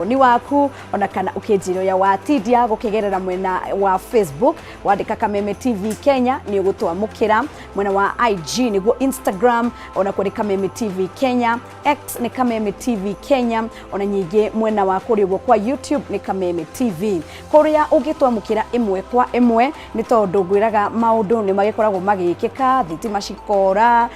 Woni waku ona kana ũkĩnjĩra ũrĩa watindia gũkĩgerera mwena wa Facebook, wandĩka Kameme TV Kenya nĩ ũgũtwamũkĩra. Mwena wa IG nĩguo Instagram, ona kuo nĩ Kameme TV Kenya. X nĩ Kameme TV Kenya, ona nyingĩ mwena wa kũrĩa ũguo kwa YouTube nĩ Kameme TV, kũrĩa ũngĩtwamũkĩra ĩmwe kwa ĩmwe, nĩ tondũ ngwĩraga maũndũ nĩ magĩkoragwo magĩkĩka, thitima cikora,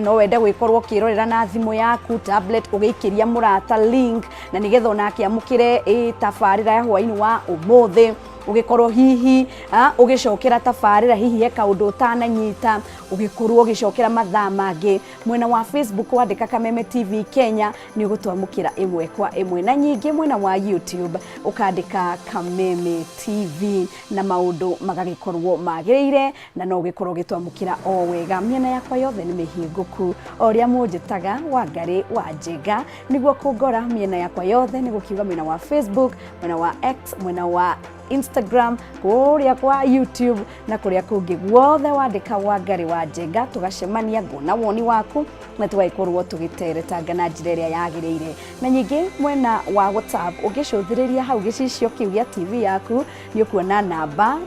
no wende gwĩkorwo ũkĩrorera na thimũ yaku, tablet, ũgĩikĩria mũrata link na nĩgetha onake amũkĩre tabarĩra ya hwaĩ-inĩ wa ũmũthĩ. Ũgĩkorwo hihi ũgĩcokera tabarĩra, hihi he kaũndũ ũtananyita, ũgĩkorwo ũgĩcokera mathaa mangĩ. Mwena wa Facebook wandĩka Kameme TV Kenya nĩ ũgũtwamũkĩra ĩmwe kwa ĩmwe, na nyingĩ mwena wa YouTube ũkandĩka Kameme TV na maũndũ magagĩkorwo magĩrĩire, na no ũgĩkorwo ũgĩtwamũkĩra o wega. Mĩena yakwa yothe nĩ mĩhingũku, o ũrĩa mũnjĩtaga Wangarĩ wa Njenga nĩguo kũngora. Mĩena yakwa yothe nĩ gũkiuga mwena wa Facebook, mwena wa X, mwena wa Instagram, kũrĩa kwa YouTube na kũrĩa kũngĩ guothe, wandĩka Wangarĩ wa Njenga tũgacemania, nguona woni waku na tũgagĩkorwo tũgĩteretanga na njĩra ĩrĩa yagĩrĩire. Na nyingĩ mwena wa WhatsApp, ũngĩcũthĩrĩria hau gĩcicio kĩu gĩa TV yaku nĩ ũkuona namba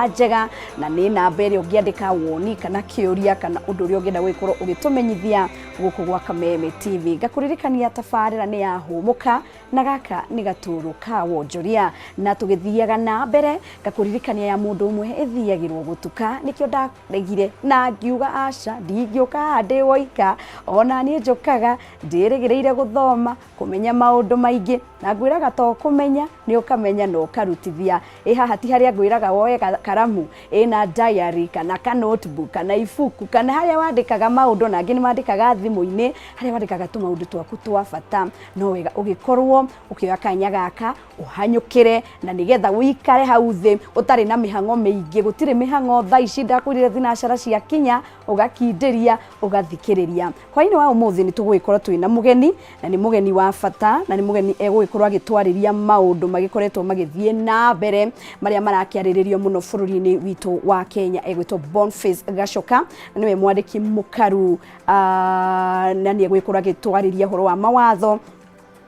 njega, na nĩ namba ĩrĩa ũngĩandĩka woni kana kĩũria kana ũndũ ũrĩa ũngĩenda gũgĩkorwo ũgĩtũmenyithia gũkũ gwa Kameme TV. Ngakũririkania tabarĩra nĩ ya Hũmũka, na gaka nĩ gatũrũ ka wonjoria. Na tũgĩthiaga na mbere, ngakũririkania ya mũndũ ũmwe ĩthiagĩrwo gũtuka, nĩkĩo ndaregire na ngiuga aca, ndingĩũka haha ndĩ woika, ona niĩ njũkaga ndĩrĩgĩrĩire gũthoma, kũmenya maũndũ maingĩ, na ngwĩraga to kũmenya, nĩ ũkamenya na ũkarutithia. Ĩ haha ti harĩa ngwĩraga woe karamu ĩna diary kana ka notebook kana ibuku kana harĩa wandĩkaga maũndũ, na angĩ nĩ mandĩkaga thimũ-inĩ harĩa wandĩkaga tũmaũndũ twaku twa bata. No wega ũgĩkorwo ũkĩoya kanya gaka ũhanyũkĩre, na nĩgetha ũikare hau thĩ ũtarĩ na mĩhang'o mĩingĩ. Gũtirĩ mĩhang'o thaa ici, ndakwĩrire thinacara ciakinya ũgakindĩria ũgathikĩrĩria. Hwaĩ-inĩ wa ũmũthĩ nĩ tũgũgĩkorwo twĩna mũgeni, na nĩ mũgeni wa bata, na nĩ mũgeni egũgĩkorwo agĩtwarĩria maũndũ magĩkoretwo magĩthiĩ na mbere marĩa marakĩarĩrĩrio mũno bũrũri-inĩ witũ wa Kenya. Egwĩtwo Boniface Gachoka, na nĩwe mwandĩki mũkaru, na nĩ egũgĩkorwo agĩtwarĩria ũhoro wa mawatho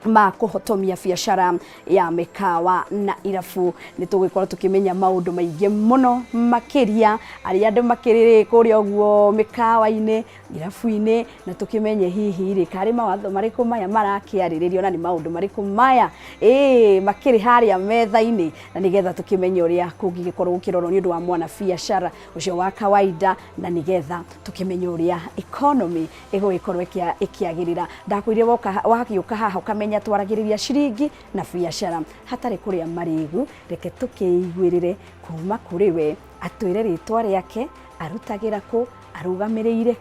ma kũhotomia biacara ya mĩkawa na irabu. Nĩ tũgũgĩkorwo tũkĩmenya maũndũ maingĩ mũno makĩria arĩa andũ makĩrĩ kũrĩa ũguo mĩkawa-inĩ, irabu-inĩ, na tũkĩmenye hihi rĩ karĩ mawatho marĩkũ maya marakĩarĩrĩrio, na nĩ maũndũ marĩkũ maya ĩĩ makĩrĩ harĩa metha-inĩ, na nĩgetha tũkĩmenye ũrĩa kũngĩgĩkorwo gũkĩrorwo nĩ ũndũ wa mwana biacara ũcio wa kawaida, na nĩgetha tũkĩmenye ũrĩa economy ĩgũgĩkorwo ĩkĩagĩrĩra. Ndakwĩrire woka wagĩũka haha ũkamenya twaragĩrĩria ciringi na biacara hatarĩ kũrĩa marĩgu. Reke tũkĩiguĩrĩre kuma kũrĩ we, atwĩre rĩtwa rĩake, arutagĩra kũ, arũgamĩrĩire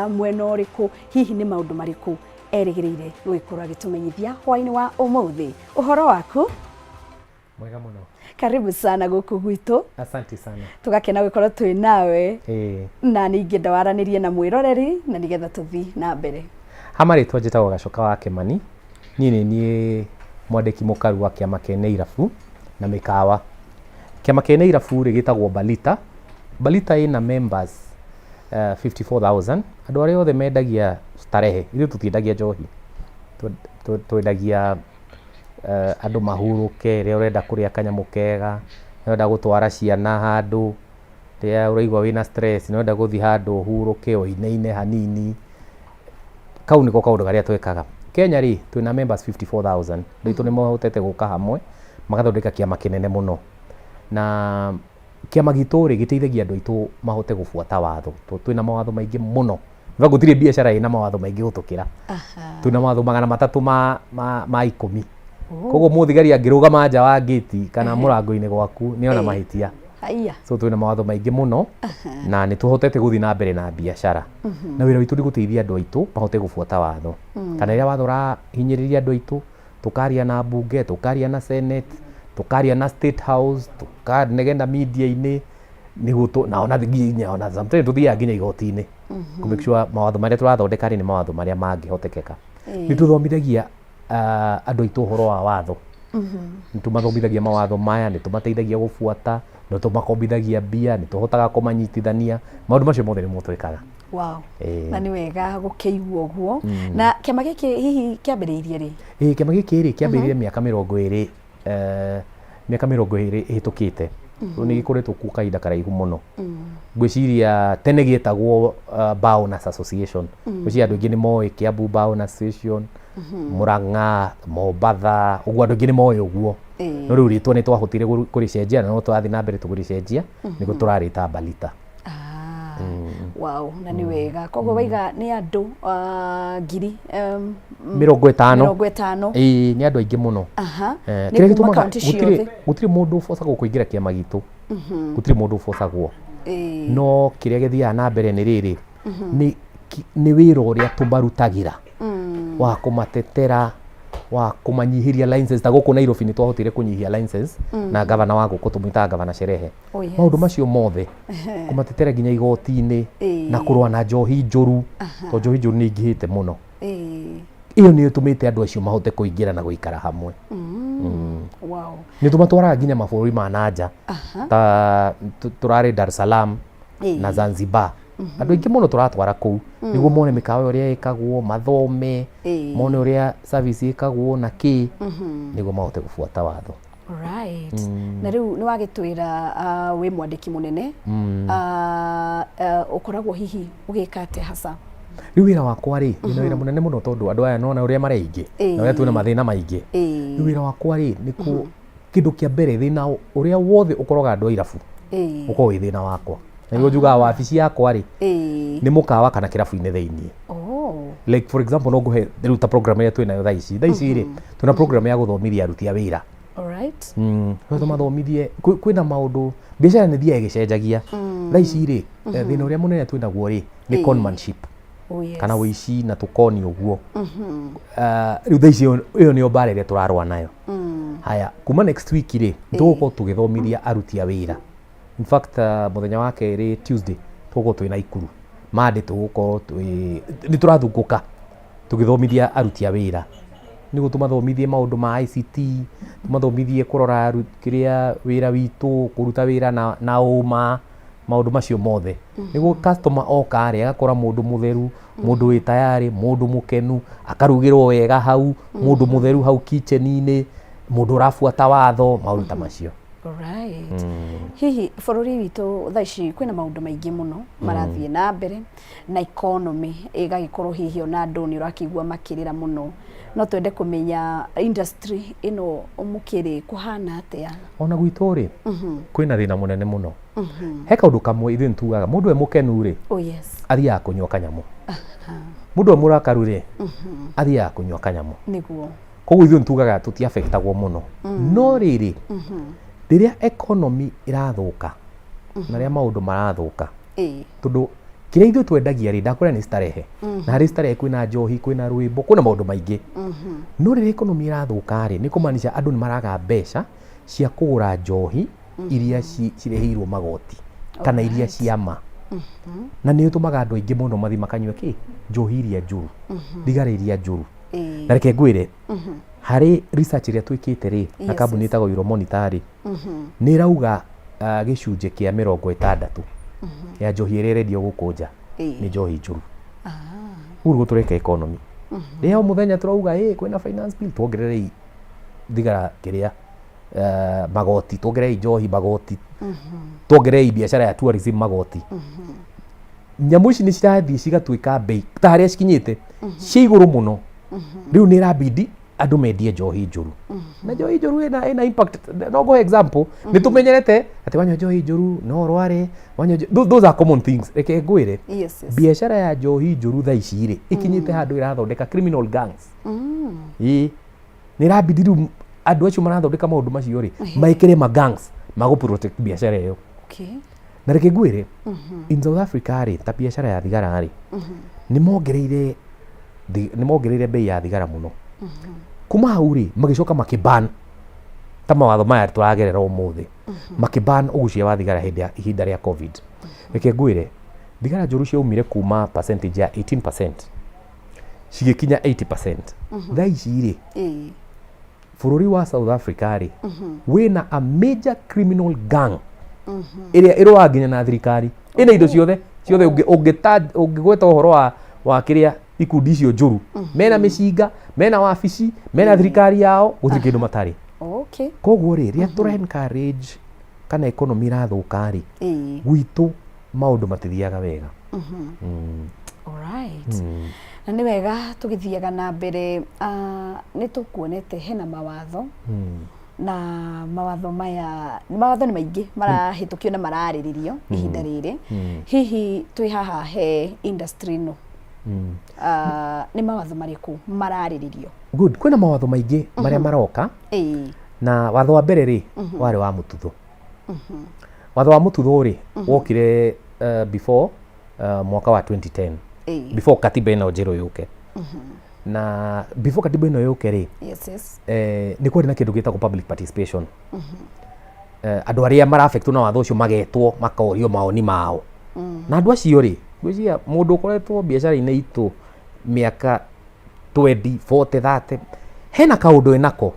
mwena ũrĩkũ, hihi nĩ maũndũ marĩkũ erĩgĩrĩire gũgĩkorwo agĩtũmenyithia hwaĩ-inĩ wa ũmũthĩ. Ũhoro waku? Mwega mũno. Karibu sana gũkũ gwitũ. Asante sana. Tũgakena gũkorwo twĩ nawe. Na ningĩ waranĩrie na mwĩroreri na nĩgetha tũthiĩ na mbere. Ha marĩtwa njĩtagwo Gacoka wa Kĩmani. Niĩ nĩ niĩ mwandĩki mũkaru wa kĩama kĩene irabu na mĩkawa. Kĩama kĩene irabu rĩ gĩtagwo Balita. Balita ĩna members 54,000, andũ arĩa othe mendagia starehe. Ithuĩ tũtiendagia njohi, twendagia andũ mahurũke, rĩrĩa ũrenda kũrĩa kanyamũ kega, rĩrĩa ũrenda gũtwara ciana handũ, rĩrĩa ũraigua wĩna stress na ũrenda gũthiĩ handũ ũhurũke, ũinaine hanini, kau nĩko kaũndũ karĩa twĩkaga. Kenya rĩ, twĩna members 54,000, andũ aitũ nĩ mahotete gũka hamwe magathondeka kĩama kĩnene mũno. Na kĩama gitũ rĩ, gĩteithagia andũ aitũ mahote gũbuata watho, tondũ twĩna mawatho maingĩ mũno. In fact gũtirĩ biacara ĩna mawatho maingĩ gũtũkĩra. Twĩna mawatho 300 ma 10. Koguo mũthigari angĩrũgama nja wa ngĩti kana mũrango-inĩ gwaku nĩ ona mahĩtia. Haiya. So twĩna mawatho maingĩ mũno na nĩ tũhotete gũthiĩ na mbere na biacara. Na wĩra witũ nĩ gũteithia andũ aitũ mahote gũbuata watho. Kana rĩrĩa watho ũrahinyĩrĩria andũ aitũ, tũkaria na mbunge, tũkaria na Senate, tũkaria na State House, tũkanegena media-inĩ nĩguo na ona nginya ona sometimes tũthiaga nginya igoti-inĩ kũ make sure mawatho marĩa tũrathondeka rĩ nĩ mawatho marĩa mangĩhotekeka. Nĩ tũthomithagia andũ aitũ ũhoro wa watho. Nĩ tũmathomithagia mawatho maya, nĩ tũmateithagia gũbuata, nĩ tũmakombithagia mbia, nĩ tũhotaga kũmanyitithania, maũndũ macio mothe nĩmo twĩkaga. Wow. Ĩĩ. Na nĩ wega gũkĩigua ũguo. Na kĩama gĩkĩ hihi kĩambĩrĩirie rĩ? Ĩĩ, kĩama gĩkĩ rĩ kĩambĩrĩirie mĩaka 20, mĩaka 20 ĩhĩtũkĩte. Rĩu nĩ gĩkoretwo kuo kahinda karaihu mũno. Ngwĩciria tene gĩetagwo Bar Owners Association. Ngwĩciria andũ aingĩ nĩ moĩ Kiambu Bar Owners Association, Murang'a, Mombatha, ũguo andũ aingĩ nĩ moĩ ũguo. No rĩu rĩtwa nĩ twahotire kũrĩcenjia na no tũrathiĩ na mbere tũkĩrĩcenjia, nĩguo tũrarĩta Balita. Ah, wow, na nĩ wega. Koguo waiga nĩ andũ ngiri 50. 50. Ĩĩ, nĩ andũ aingĩ mũno. Nĩ Kĩrĩa kuma gĩtũmaga kaunti gũtirĩ ciothe. Gũtirĩ mũndũ ũbocagwo kũingĩra kĩama gitũ. Gũtirĩ mũndũ ũbocagwo. No kĩrĩa gĩthiaga na mbere nĩ rĩrĩ, nĩ wĩra ũrĩa tũmarutagĩra wa kũmatetera, wa kũmanyihĩria license. Ta gũkũ Nairobi nĩ twahotire kũnyihia license na gavana wa gũkũ tũmwĩtaga Gavana Sherehe. Maũndũ macio mothe, kũmatetera nginya igoti-inĩ na kũrũa na njohi njũru, tondũ njohi njũru nĩ ingĩhĩte mũno. Ĩyo nĩyo ĩtũmĩte andũ acio mahote kũingĩra na gũikara hamwe. Nĩ tũmatwaraga nginya mabũrũri ma nanja, ta tũrarĩ Dar es Salaam na Zanzibar. Andũ aingĩ mũno tũratwara kũu nĩguo mone mĩkawa ũrĩa ĩkagwo, mathome, mone ũrĩa service ĩkagwo na kĩ, nĩguo mahote gũbuata watho. Right. Na rĩu nĩ wagĩtwĩra wĩ mwandĩki mũnene. Ũkoragwo hihi ũgĩka atĩa hasa? Rĩu wĩra wakwa rĩ, ndĩna wĩra mũnene mũno, tondũ andũ aya nona ũrĩa mareingĩ na ũrĩa twĩna mathĩna maingĩ. Rĩu wĩra wakwa rĩ, nĩ kũ kĩndũ kĩa mbere, thĩna ũrĩa wothe ũkoroga andũ a irabu ũkorwo wĩ thĩna wakwa, na nĩguo njugaga wabici yakwa rĩ nĩ mũkawa kana kĩrabu-inĩ thĩiniĩ. Like for example, no ngũhe rĩu ta program ĩrĩa twĩnayo thaa ici. Thaa ici rĩ, twĩna program ya gũthomithia aruti a wĩra. No tũmathomithie. Kwĩna maũndũ, biacara nĩ thiaga ĩgĩcenjagia. Thaa ici rĩ, thĩna ũrĩa mũnene twĩnaguo rĩ, nĩ conmanship kana ũici na tũkoni ũguo. Rĩu thaa ici ĩyo nĩyo mbara ĩrĩa tũrarũa nayo. Haya, kuma next week rĩ, tũgũkorwo tũgĩthomithia aruti a wĩra. In fact, mũthenya wa kerĩ, Tuesday, tũgũkorwo twĩ Naikuru. Monday tũgũkorwo twĩ nĩ tũrathungũka tũgĩthomithia aruti a wĩra, nĩguo tũmathomithie maũndũ ma ICT, tũmathomithie kũrora kĩrĩa wĩra witũ, kũruta wĩra na ũma, maũndũ macio mothe, nĩguo customer oka rĩ, agakora mũndũ mũtheru, mũndũ wĩ tayarĩ, mũndũ mũkenu, akarugĩrwo wega hau, mũndũ mũtheru hau kitchen-inĩ, mũndũ ũrabuata watho, maũndũ ta macio. Alright. Hihi bũrũri witũ thaa ici kwĩna maũndũ maingĩ mũno marathiĩ na mbere na economy ĩgagĩkorwo hihi ona andũ nĩ ũrakĩigua makĩrĩra mũno, no twende kũmenya industry ĩno mũkĩrĩ kũhana atĩa? Ona gwitũ rĩ, kwĩna thĩna mũnene mũno. He kaũndũ kamwe ithuĩ nĩtugaga, mũndũ e mũkenu rĩ, athiaga kũnyua kanyamũ, mũndũ e mũrakaru rĩ, athiaga kũnyua kanyamũ. Koguo ithuĩ nĩtugaga tũtiafectagwo mũno. No rĩrĩ, rĩrĩa economy ĩrathũka na rĩrĩa maũndũ marathũka, tondũ kĩrĩa ithuĩ twendagia rĩ, ndakwĩra nĩ starehe, na harĩ starehe kwĩna njohi, kwĩna rwĩmbo, kwĩna maũndũ maingĩ. No rĩrĩa economy ĩrathũka rĩ, nĩ kũmaanisha andũ nĩ maraga mbeca cia kũgũra njohi iria cirĩhĩirwo magoti kana iria cia ma, na nĩ ũtũmaga andũ aingĩ mũno mathiĩ makanyue kĩ njohi iria njũru, thigara iria njũru. Na reke ngwĩre, harĩ research ĩrĩa twĩkĩte rĩ na kambuni ĩtagwo Euromonitor rĩ, nĩ ĩrauga gĩcunjĩ kĩa 60 ya njohi ĩrĩa ĩrendio gũkũ nja nĩ njohi njũru. Ũguo nĩguo tũreka economy. Rĩrĩa o mũthenya tũrauga ĩ kwĩna finance bill, tuongererei thigara kĩrĩa magoti, tuongererei njohi magoti, tuongererei biacara ya tourism magoti, nyamũ ici nĩ cirathiĩ cigatuĩka bei ta harĩa cikinyĩte cia igũrũ mũno. Rĩu nĩ ĩrabidi andũ mendie njohi njũru, na njohi njũru ĩna impact. No ngũhe example, nĩ tũmenyerete atĩ wanyua njohi njũru no ũrware, wanyua those are common things. Reke ngwĩre, biacara ya njohi njũru thaa ici rĩ, ĩkinyĩte handũ ĩrathondeka criminal gangs. Ĩĩ, nĩ ĩrabidi rĩu andũ acio marathondeka maũndũ macio rĩ, maĩkĩre ma gangs magũ protect biacara ĩyo. Na reke ngwĩre, in South Africa rĩ, ta biacara ya thigara rĩ, nĩ mongereire bei ya thigara mũno. Kuma hau rĩ, magĩcoka makĩban ta mawatho maya tũragerera ũmũthĩ, makĩban ũgucia wa thigara hĩndĩ ya ihinda rĩa COVID. Reke ngwĩre, thigara njũru ciaumire kuma percentage ya 18% cigĩkinya 80%. Thaa ici rĩ, bũrũri wa South Africa rĩ, wĩna a major criminal gang ĩrĩa ĩrũaga nginya na thirikari, ĩna indo ciothe Ciothe ũngĩgweta ũhoro wa kĩrĩa ikundi icio njũru mena mĩcinga, mena wabici, mena thirikari yao, gũtirĩ kĩndũ matarĩ. Koguo rĩ, rĩrĩa tũra encourage kana economy ĩrathũka rĩ, gwitũ maũndũ matithiaga wega. Alright. Na nĩ wega tũgĩthiaga na mbere, nĩ tũkuonete hena mawatho na mawatho maya, mawatho nĩ maingĩ marahĩtũkio na mararĩrĩrio ihinda rĩrĩ. Hihi twĩ haha he industry ĩno, nĩ mawatho marĩkũ mararĩrĩrio? Good, kwĩna mawatho maingĩ marĩa maroka. Na watho wa mbere rĩ, warĩ wa mũtutho. Watho wa mũtutho rĩ, wokire before mwaka wa 2010, before katiba ĩno njerũ yũke. Na before katiba ĩno yũke rĩ, nĩ kwarĩ na kĩndũ gĩtagwo public participation. Andũ arĩa maraffectwo na watho ũcio magetwo, makorio maoni mao. Na andũ acio rĩ, ngwĩciria mũndũ ũkoretwo biacara-inĩ itũ mĩaka 20, 40, 30, hena kaũndũ enako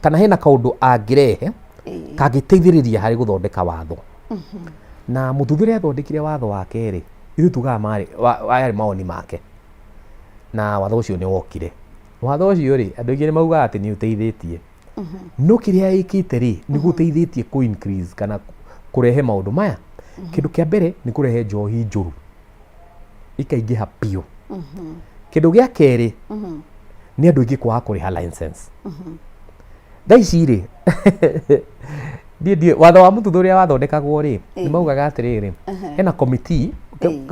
kana hena kaũndũ angĩrehe kangĩteithĩrĩria harĩ gũthondeka watho. Na mũthuthuria ũrĩa athondekire watho wake rĩ, ithuĩ tugaga marĩ yarĩ maoni make, na watho ũcio nĩ wokire. Watho ũcio rĩ, andũ aingĩ nĩ maugaga atĩ nĩ ũteithĩtie, no kĩrĩa ĩkĩte rĩ, nĩ gũteithĩtie kũ increase kana kũrehe maũndũ maya. Kĩndũ kĩa mbere nĩ kũrehe njohi njũru ikaingĩha biũ. Kĩndũ gĩa kerĩ nĩ andũ aingĩ kwaga kũrĩha license. Thaa ici rĩ, niĩ ndiũĩ watho wa mũtutho ũrĩa wathondekagwo rĩ, nĩ maugaga atĩrĩrĩ, hena committee.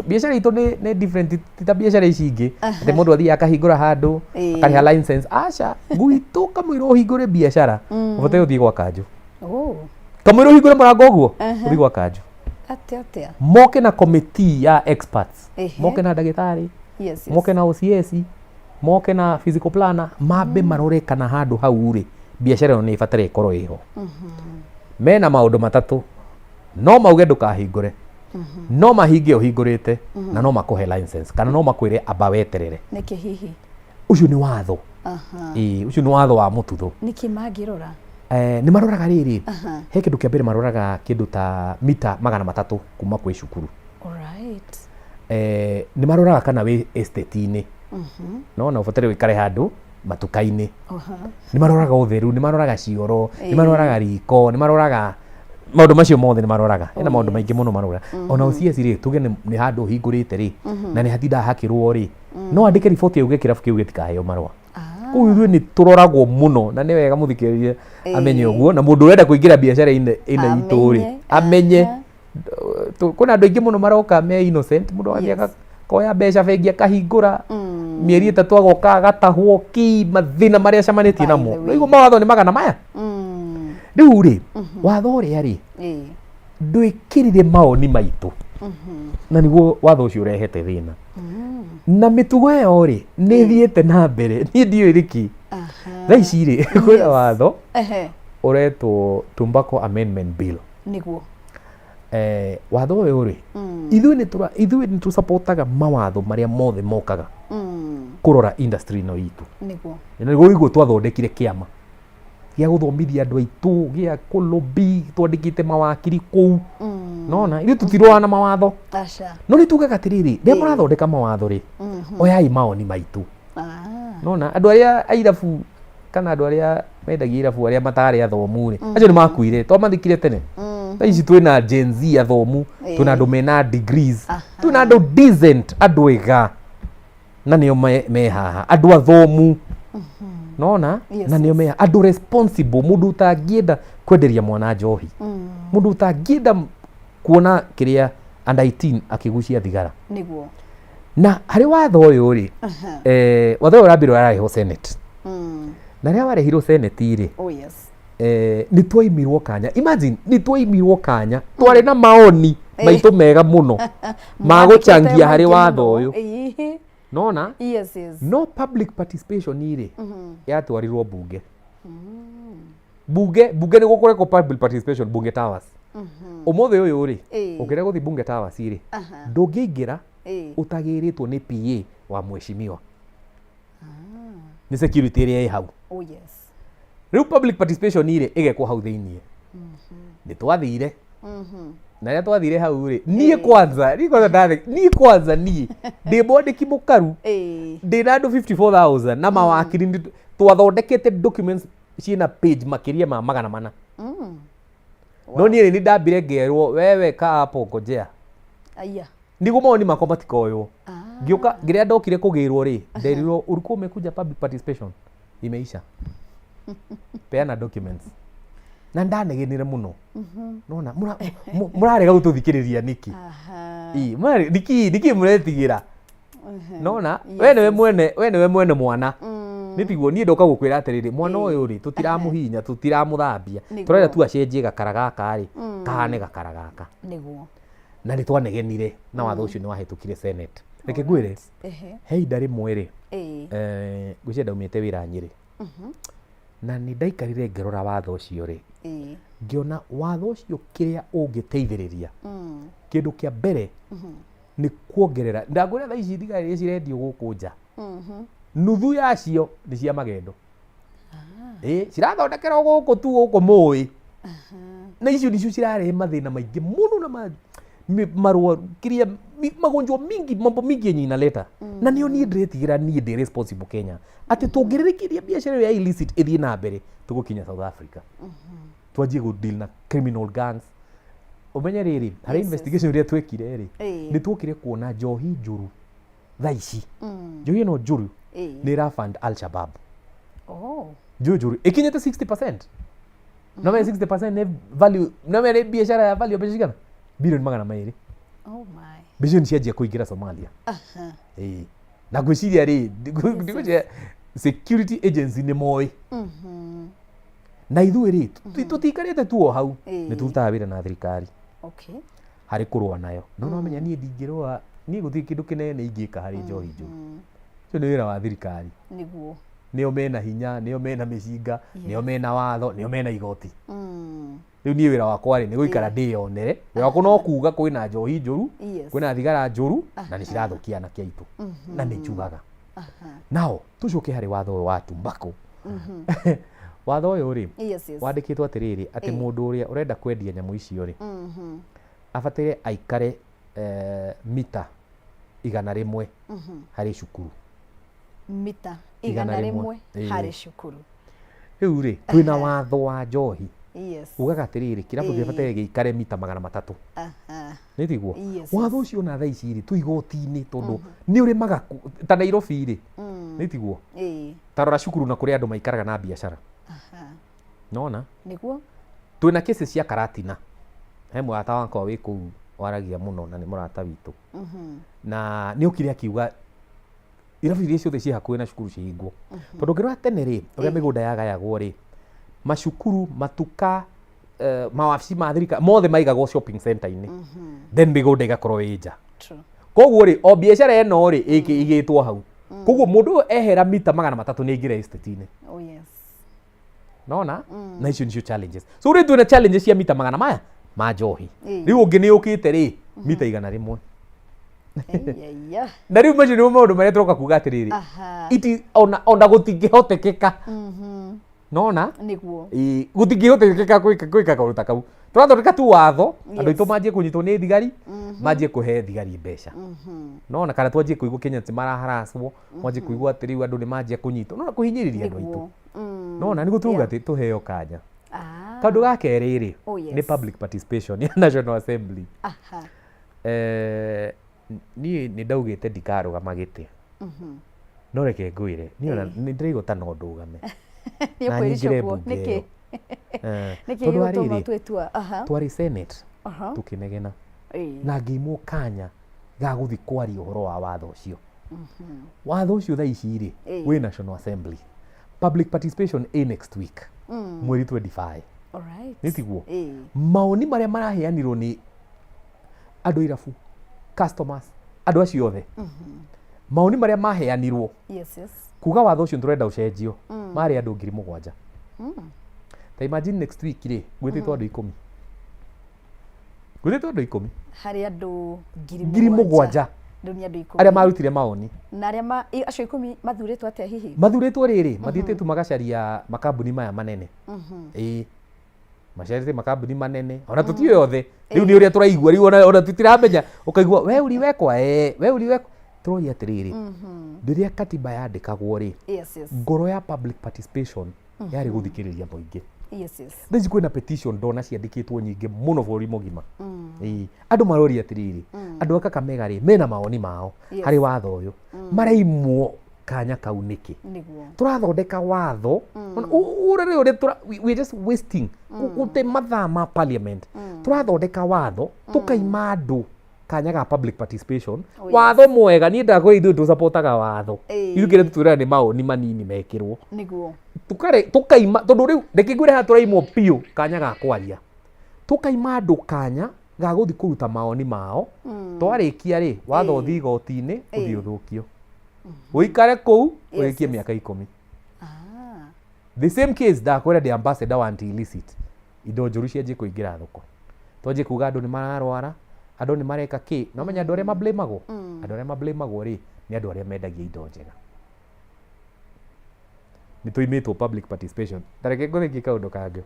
Biacara itũ nĩ different, ti ta biacara ici ingĩ atĩ mũndũ athiaga akahingũra handũ, akarĩha license. Aca, gwitũ kamũira ũhingũre biacara ũbataire ũthiĩ gwa kanjũ. Kamũira ũhingũre mũrango ũguo, ũthiĩ gwa kanjũ. Atĩa atĩa? Moke na committee ya experts, moke na ndagĩtarĩ, moke na OCS, moke na physical planner, mambe marore kana handũ hau rĩ, biacara ĩyo nĩ ĩbataire ĩkorwo ĩho. Mena maũndũ matatũ: no mauge ndũkahingũre, no mahinge ũhingũrĩte, na no makũhe license kana no makwĩre amba weterere. Nĩkĩ hihi? Ũcio nĩ watho. Ĩĩ, ũcio nĩ watho wa mũtutho. Nĩkĩ mangĩrora? Nĩ maroraga rĩrĩ, he kĩndũ kĩa mbere maroraga, kĩndũ ta mita 300 kuma kwĩ cukuru. Nĩ maroraga kana wĩ estate-inĩ, nona ũbataire wĩkare handũ matuka-inĩ. Nĩ maroraga ũtheru, nĩ maroraga cioro, nĩ maroraga riko, nĩ maroraga maũndũ macio mothe nĩ maroraga. Hena maũndũ maingĩ mũno maroraga. Ona OCS rĩ, tuge nĩ handũ ũhingũrĩte rĩ, na nĩ hatindaga hakĩrwo rĩ, no andĩke riboti auge kĩrabu kĩu gĩtikaheo marũa. Koguo ithuĩ nĩ tũroragwo mũno, na nĩ wega mũthikĩrĩria amenye ũguo, na mũndũ ũrenda kũingĩra biacara-inĩ ĩno itũ rĩ, amenye. Kwĩna andũ aingĩ mũno maroka me innocent, mũndũ agathiĩ akoya mbeca bengi, akahingũra, mĩeri 3 agoka agatahwo ki mathĩna marĩa acemanĩtie By namo. the way. Rĩu mawatho nĩ magana maya. Rĩu rĩ, watho ũrĩa rĩ, ndwĩkĩrire maoni maitũ, na nĩguo watho ũcio ũrehete thĩna na mĩtugo ĩyo rĩ, nĩ ĩthiĩte na mbere. Niĩ ndiũĩ nĩkĩ. Thaa ici rĩ, kwĩna watho ũretwo Tobacco Amendment Bill. Watho ũyũ rĩ, ithuĩ nĩ tũsupportaga mawatho marĩa mothe mokaga kũrora industry ĩno itũ. Na nĩguo ũiguo twathondekire kĩama gĩa gũthomithia andũ aitũ, gĩa kũlobby, twandĩkĩte mawakiri kũu. Nona ithuĩ tũtirũaga na mawatho. Aca. No nĩ tugaga atĩrĩrĩ, rĩrĩa mũrathondeka mawatho rĩ, oyai maoni maitũ. Nona andũ arĩa airabu kana andũ arĩa mendagia irabu arĩa matarĩ athomu rĩ, acio nĩ makuire, twamathikire tene. Thaa ici twĩna Gen Z athomu, twĩna andũ mena degrees, twĩna andũ decent, andũ ega, na nĩo me haha, andũ athomu, nona na nĩo me andũ responsible, mũndũ ũtangĩenda kwenderia mwana njohi, mũndũ ũtangĩenda kuona kĩrĩa under 18 akĩgucia thigara. Na harĩ watho ũyũ rĩ, watho ũyũ ũrambire ũrarehwo Senate, na rĩrĩa warehirwo Senate rĩ, nĩ twaimirwo kanya. Imagine, nĩ twaimirwo kanya, twarĩ na maoni maitũ mega mũno ma gũchangia harĩ watho ũyũ. Nona no public participation rĩ, yatwarirwo bunge. Bunge nĩ gũkũrekwo public participation Bunge Towers. Ũmũthĩ ũyũ rĩ, ũngĩenda gũthiĩ Bunge Towers rĩ, ndũngĩingĩra ũtagĩrĩtwo nĩ PA wa mheshimiwa, nĩ security ĩrĩa ĩ hau. Rĩu public participation rĩ, ĩgekwo hau thĩiniĩ. Nĩ twathire. Na rĩrĩa twathire hau rĩ, niĩ kwanza, niĩ kwanza ndathe, niĩ kwanza niĩ ndĩ mwandĩki mũkaru, ndĩ na andũ 54,000 na mawakiri, twathondekete documents ciĩna page makĩria ma 400. No niĩ nĩ ndambire ngerwo, "Wewe kaa hapo, ngojea." Aya. Niguo mawoni makwa matikoywo. Ah. Ngĩũka, ngĩrĩa ndokire kũgĩrwo rĩ, nderirwo, "Ulikuwa umekuja public participation, imeisha, peana documents." Na ndanegenire mũno, nona mũrarega gũtũthikĩrĩria nĩkĩ? Aha. Ĩ, nĩkĩ mũretigĩra? Nona we nĩwe mwene, we nĩwe mwene mwana. Nĩ tiguo? Niĩ ndoka gũkwĩra atĩrĩrĩ, mwana ũyũ rĩ, tũtiramũhihinya, tũtiramũthambia. Nĩguo. Tũrenda tu acenjie gakara gaka rĩ, kahane gakara gaka. Na nĩ twanegenire na watho ũcio nĩ wahĩtũkire Senate. Reke ngwĩre, he ihinda rĩmwe rĩ, ngwĩciria ndaumĩte wĩra Nyĩrĩ, na nĩ ndaikarire ngĩrora watho ũcio rĩ, ngĩona watho ũcio kĩrĩa ũngĩteithĩrĩria, kĩndũ kĩa mbere nĩ kuongerera. Ndangwĩra thaa ici thigari iria cirendio gũkũ nja, nuthu yacio nĩ cia magendo. Ĩ cirathondekerwo gũkũ tu, gũkũ mũĩ, na icio nicio cirarehe mathĩna maingĩ mũno na marũa kĩrĩa magonjwa mingi, mambo mingi yenye inaleta. Na nĩo niĩ ndĩretigĩra, niĩ ndĩ responsible Kenya, atĩ tũngĩrĩrĩkĩria biacara ĩyo ya illicit ĩthiĩ na mbere, tũgũkinya South Africa, twanjie gũ deal na criminal gangs. Ũmenye rĩrĩ, harĩ investigation ĩrĩa twekire rĩ, nĩ tuokire kuona njohi njũru thaa ici, njohi ĩno njũru nĩ ĩra fund Al Shabab. Oh. Njũru njũru ĩkinyĩte 60%. No me 60% nĩ value, no me nĩ biacara ya value mbeca cigana? Bilioni 200. Oh my. Mbeca nĩ cianjia kũingĩra Somalia. Ĩĩ, na ngwĩciria rĩ, ndigwĩciria security agency nĩ moĩ. Na ithuĩ rĩ, tũtiikarĩte tu o hau. Nĩ tũrutaga wĩra na thirikari harĩ kũrũa nayo. No nomenya niĩ ndingĩrũa, niĩ gũtirĩ kĩndũ kĩnene ingĩka harĩ njohi njũru. Ũcio nĩ wĩra wa thirikari. Nĩo mena hinya, nĩo mena mĩcinga, nĩo mena watho, nĩo mena igoti. Rĩu niĩ wĩra wakwa rĩ, nĩ gũikara ndĩyonere. Wĩra wakwa no kuga kwĩna njohi njũru, kwĩna thigara njũru, na nĩ cirathũkia anake aitũ, na nĩ njugaga. Nao tũcoke harĩ watho ũyũ wa tumbako. Watho ũyũ rĩ, wandĩkĩtwo atĩrĩrĩ, atĩ mũndũ ũrĩa ũrenda kwendia nyamũ icio rĩ, abataire aikare mita 100 harĩ cukuru. Mita Igana igana rĩmwe. rĩmwe harĩ cukuru. Rĩu rĩ, twĩna watho wa njohi ugaga atĩrĩrĩ, kĩrabu gĩbataire gĩikare mita 300. Nĩ tiguo? Yes. Watho ũcio ona thaa ici rĩ, twĩ igoti-inĩ, tondũ nĩ ũrĩmaga ta Nairobi rĩ, nĩ tiguo? Ta rora cukuru na kũrĩa andũ maikaraga na biacara. Nona twĩna cases cia Karatina. He mũrata wakwa wĩ kũu waragia mũno na nĩ mũrata witũ, na nĩ okire akiuga irabu iria ciothe ciĩ hakuhĩ na cukuru cihingwo, tondũ ũngĩrora tene rĩ, ũrĩa mĩgũnda yagayagwo rĩ, macukuru, matuka, mawabici ma thirikari mothe maigagwo shopping center-inĩ, then mĩgũnda ĩgakorwo ĩ nja. Koguo rĩ, o biacara ĩno rĩ, ĩgĩtwo hau. Koguo mũndũ ũyũ ehera mita 300 nĩ aingĩra estate-inĩ. Nona na icio nicio challenges. So rĩ, twĩna challenges cia mita magana maya ma njohi. Rĩu ũngĩ nĩ ũkĩte rĩ, mita 100. Eyaya. Na rĩu macio nĩmo maũndũ marĩa tũroka kuga atĩrĩrĩ, iti ona gũtingĩhotekeka. Nona Ĩ, gũtingĩhotekeka gwĩka kaũndũ ta kau. Tũrathondeka tu watho, andũ aitũ manjie kũnyitwo nĩ thigari, manjie kũhe thigari mbeca. Nona kana twanjie kũigua Kenya ti maraharacwo, mwanjie kũigua atĩ rĩu andũ nĩ manjia kũnyitwo, nona kũhinyĩrĩria andũ aitũ. Nona nĩguo turauga atĩ tũheo kanya. Kaũndũ ga kerĩ rĩ, nĩ public participation ya National Assembly. Niĩ nĩ ndaugĩte ndikarũgama gĩtĩ, no reke ngwĩre, niĩ ona nĩ ndĩraigua ta no ndũgame Nĩ na nyingĩre ũkwĩricũkwo mbunge nĩkĩ? ĩyo. Nĩkĩ Tondũ wa gĩgũtũma rĩrĩ, ũtue itua? Twarĩ Senate, tũkĩnegena, na ngĩimwo kanya ga gũthiĩ kwaria ũhoro wa watho ũcio. Watho ũcio thaa ici rĩ, wĩ National Assembly. Public participation ĩ next week, mweri 25. Nĩ tiguo? Maoni marĩa maraheanirwo nĩ andũ a irabu, customers, andũ acio othe, maoni marĩa maheanirwo kuga watho ũcio tũrenda ũcenjio, marĩ andũ 7,000. Ta imagine next week rĩ, gwĩtĩtwo andũ 10, gwĩtĩtwo andũ 10. Harĩ andũ ngiri 7,000. Rĩu nĩ andũ 10 arĩa marutire maoni. Na arĩa acio 10 mathurĩtwo atĩa hihi? Mathurĩtwo rĩrĩ, mathiĩte tu magacaria makambuni maya manene. Ĩĩ. Macerete makambuni manene ona tũtiũĩ othe rĩu nĩ ũrĩa tũraigua rĩu ona tũtiramenya ũkaigua we uri wekwa we uri wekwa tũroria atĩrĩrĩ rĩrĩa katiba yandĩkagwo rĩ ngoro ya public participation yarĩ gũthikĩrĩria mũingĩ. Thaa ici kwĩna petition ndona ciandĩkĩtwo nyingĩ mũno bũrũri mũgima. Ĩĩ, andũ maroria atĩrĩrĩ andũ a Kakamega rĩ mena mawoni mao harĩ watho ũyũ maraimwo kanya kau nĩkĩ? Tũrathondeka watho ũrĩa ũrĩa we just wasting gũte mathaa ma parliament. Tũrathondeka watho tũkaima andũ kanya ga public participation. Watho mwega niĩ ndakwĩra ithuĩ tũcapotaga watho ithuĩ kĩrĩa tũtwĩraga nĩ mawoni manini mekĩrwo tukaima tondũ rĩu reke ngwĩre haha tũraimwo biũ kanya ga kwaria tũkaima andũ kanya ga gũthiĩ kũruta mawoni mao twarĩkia rĩ watho ũthiĩ igoti-inĩ ũthiĩ ũthũkio ũikare kũu ũrĩkie mĩaka 10. The same case ndakwĩra ndĩ ambassador wa anti illicit indo njũru cianjie kũingĩra thoko twanjie kuga andũ nĩ mararwara andũ nĩ mareka kĩ no menya andũ arĩa mablamagwo andũ arĩa mablamagwo rĩ nĩ andũ arĩa mendagia indo njega nĩ tũimĩtwo public participation ta reke ngũthĩkie kaũndũ kangĩ